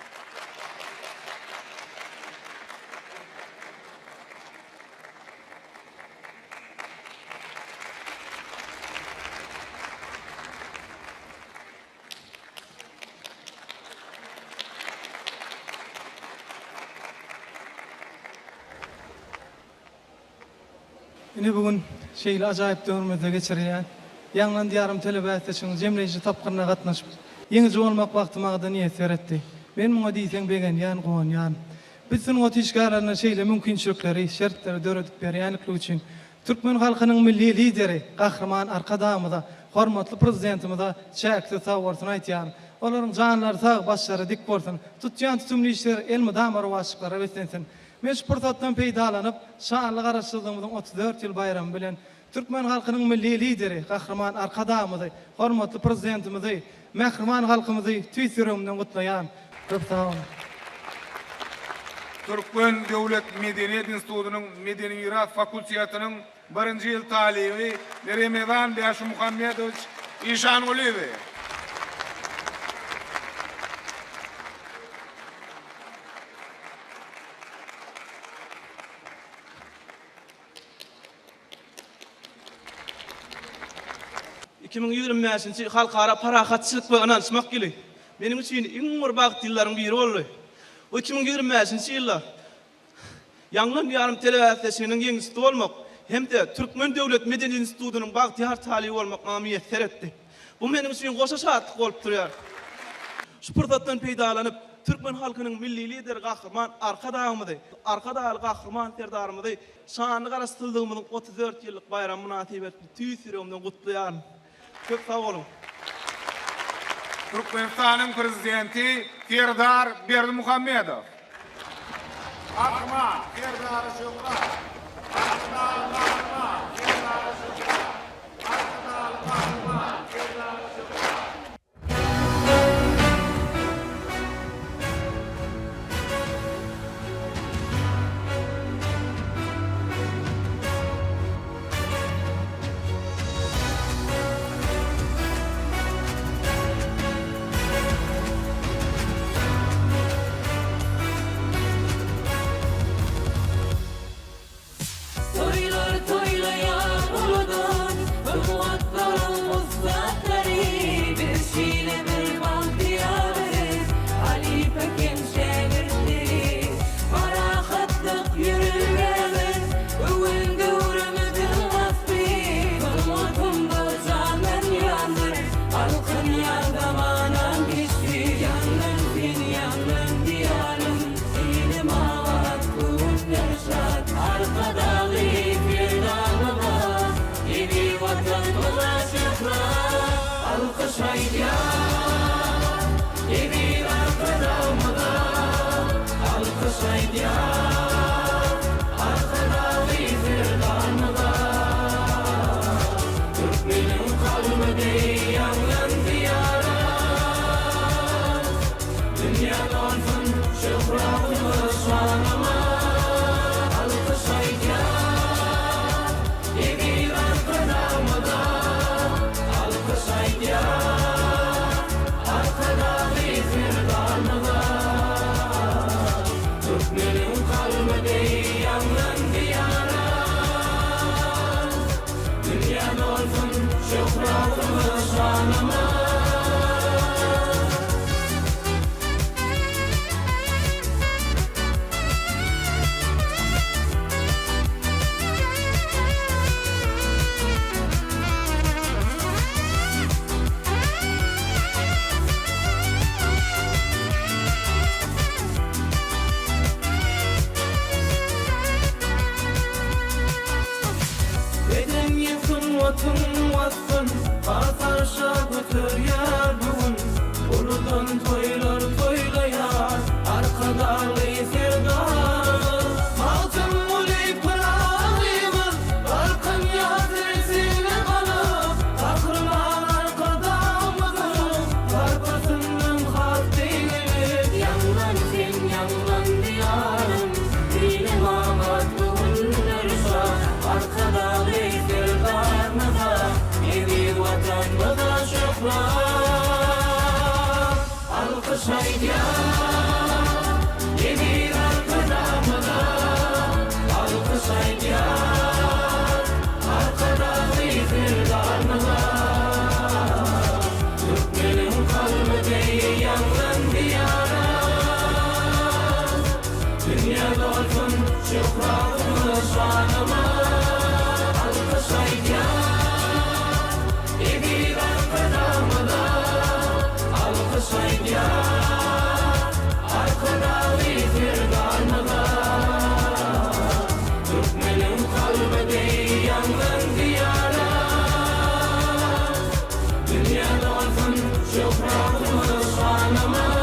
Ine bu gün şeýle ajaýyp döwrümizde geçirilýän Ýaňlan Diýarym telebäsleşiginiň jemleýji tapgyryna gatnaşyp, ýeňiji bolmak bagty maňa-da miýesser etdi. Men muňa diýseň begenýän, guwanýan. Biz sungat işgärlerine şeýle mümkinçilikleri, şertleri döredip berýänlikleri üçin türkmen halkynyň Milli Lideri Gahryman Arkadagymyza, hormatly Prezidentimize çäksiz sagbolsun aýtýaryn. Olaryň janlary sag, başlary dik bolsun, tutýan tutumly işleri elmydama rowaçlyklara beslensin. Men şu pursatdan peýdalanyp, şanly Garaşsyzlygymyzyň 34 ýyl baýramy bilen türkmen halkynyň Milli Lideri Gahryman Arkadagymyzy, hormatly Prezidentimizi, mähriban halkymyzy tüýs ýüregimden gutlaýan. Köp sag boluň! Türkmen döwlet medeniýet institutynyň medeni miras fakultetiniň birinji ýyl talyby Remezan Bäşimuhammedowiç Işangulyýewi. 2025-nji Halkara parahatçylyk we ynanyşmak ýyly meniň üçin iň bir bagtly ýyllaryň biri boldy. Bu 2025-nji ýylda Ýaňlan Diýarym telebäsleşiginiň ýeňijisi bolmak hem-de Türkmen döwlet medeniýet institutynyň bagtyýar talyby bolmak maňa miýesser etdi. Bu meniň üçin goşa şatlyk bolup durýar. Şu pursatdan peýdalanyp, türkmen halkynyň Milli Lideri Gahryman Arkadagymyzy, Arkadagly Gahryman Serdarymyzy şanly Garaşsyzlygymyzyň 34 ýyllyk baýramy mynasybetli tüýs ýüregimden gutlaýaryn. Köp sag boluň! Türkmenistanyň Prezidenti Serdar Berdimuhamedow. Gahryman Serdara şöhrat! Arkadagly Gahryman Serdara şöhrat! Arkadagly Gahryman Serdara şöhrat! Ýaň zamanam geçdi. Ýaňlan sen ýaňlan Diýarym, Ilim abat, göwünler şat. Arkadagly Serdarymyza, Eziz Watanymyza şöhrat. Alkyş aýdýan Eziz Arkadagymyza, Alkyş aýdýan Arkadagly Serdarymyza. Türkmeniň kalby deý ýaňlan Diýarym, Dünýä dolsun şöhratymyz, şanymyz. Alkyş aýdýan Eziz Arkadagymyza, Alkyş aýdýan Arkadagly Serdarymyza. Türkmeniň kalby deý ýaňlan Diýarym, Dünýä dolsun şöhratymyz, şanymyz. Medeniýet sungatyň waspyn has arşa göterýär bu gün. Uludan toýlar toýlaýar Arkadagly Serdarymyz. Magtymguly Pyragymyz Galkynýar zilzile galyp, Gahryman Arkadagymyzyň sarpasyndan has beýgelip. Ýaňlan sen, ýaňlan Diýarym, Dilim abat, göwünler şat, Arkadagly Serdarymyza, Eziz Watanymyza şöhrat. Alkyş aýdýan Eziz Arkadagymyza, Alkyş aýdýan Arkadagly Serdarymyza. Türkmeniň kalby deý ýaňlan Diýara, Dünýä dolsun şöhratymyz, şanymyz. Alkyş aýdýan Eziz Arkadagymyza, Alkyş aýdýan Arkadagly Serdarymyza. Türkmeniň kalby deý ýaňlan Diýara, Dünýä dolsun şöhratymyz, şanymyz.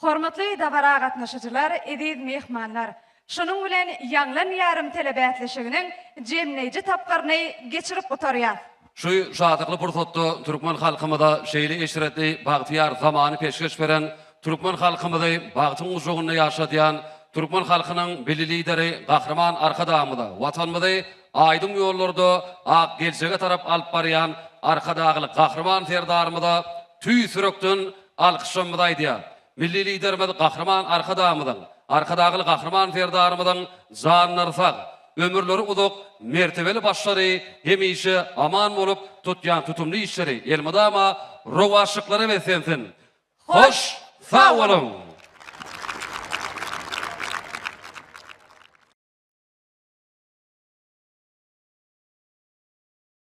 Hormatly dabara gatnaşyjylar, eziz myhmanlar! Şunuň bilen Ýaňlan ýarym telebäsleşiginiň jemleýji tapgyryny geçirip gutarýas. Şu şatlykly pursatda türkmen halkymyza şeýle eşretli bagtyýar zamany peşgeş beren, türkmen halkymyzy bagtyň gujagynda ýaşadýan türkmen halkynyň Milli Lideri Gahryman Arkadagymyza, Watanymyzy aýdyň ýollarda ak geljege tarap alyp barýan Arkadagly Gahryman Serdarymyza tüýs ýürekden alkyşlarymyzy aýdýar. Milli Liderimiz Gahryman Arkadagymyzyň, Arkadagly Gahryman Serdarymyzyň janlary sag, ömürleri uzak, mertebeli başlary hemişe aman bolup, tutýan tutumly işleri elmydama rowaçlyklara beslensin! Hoş sag boluň!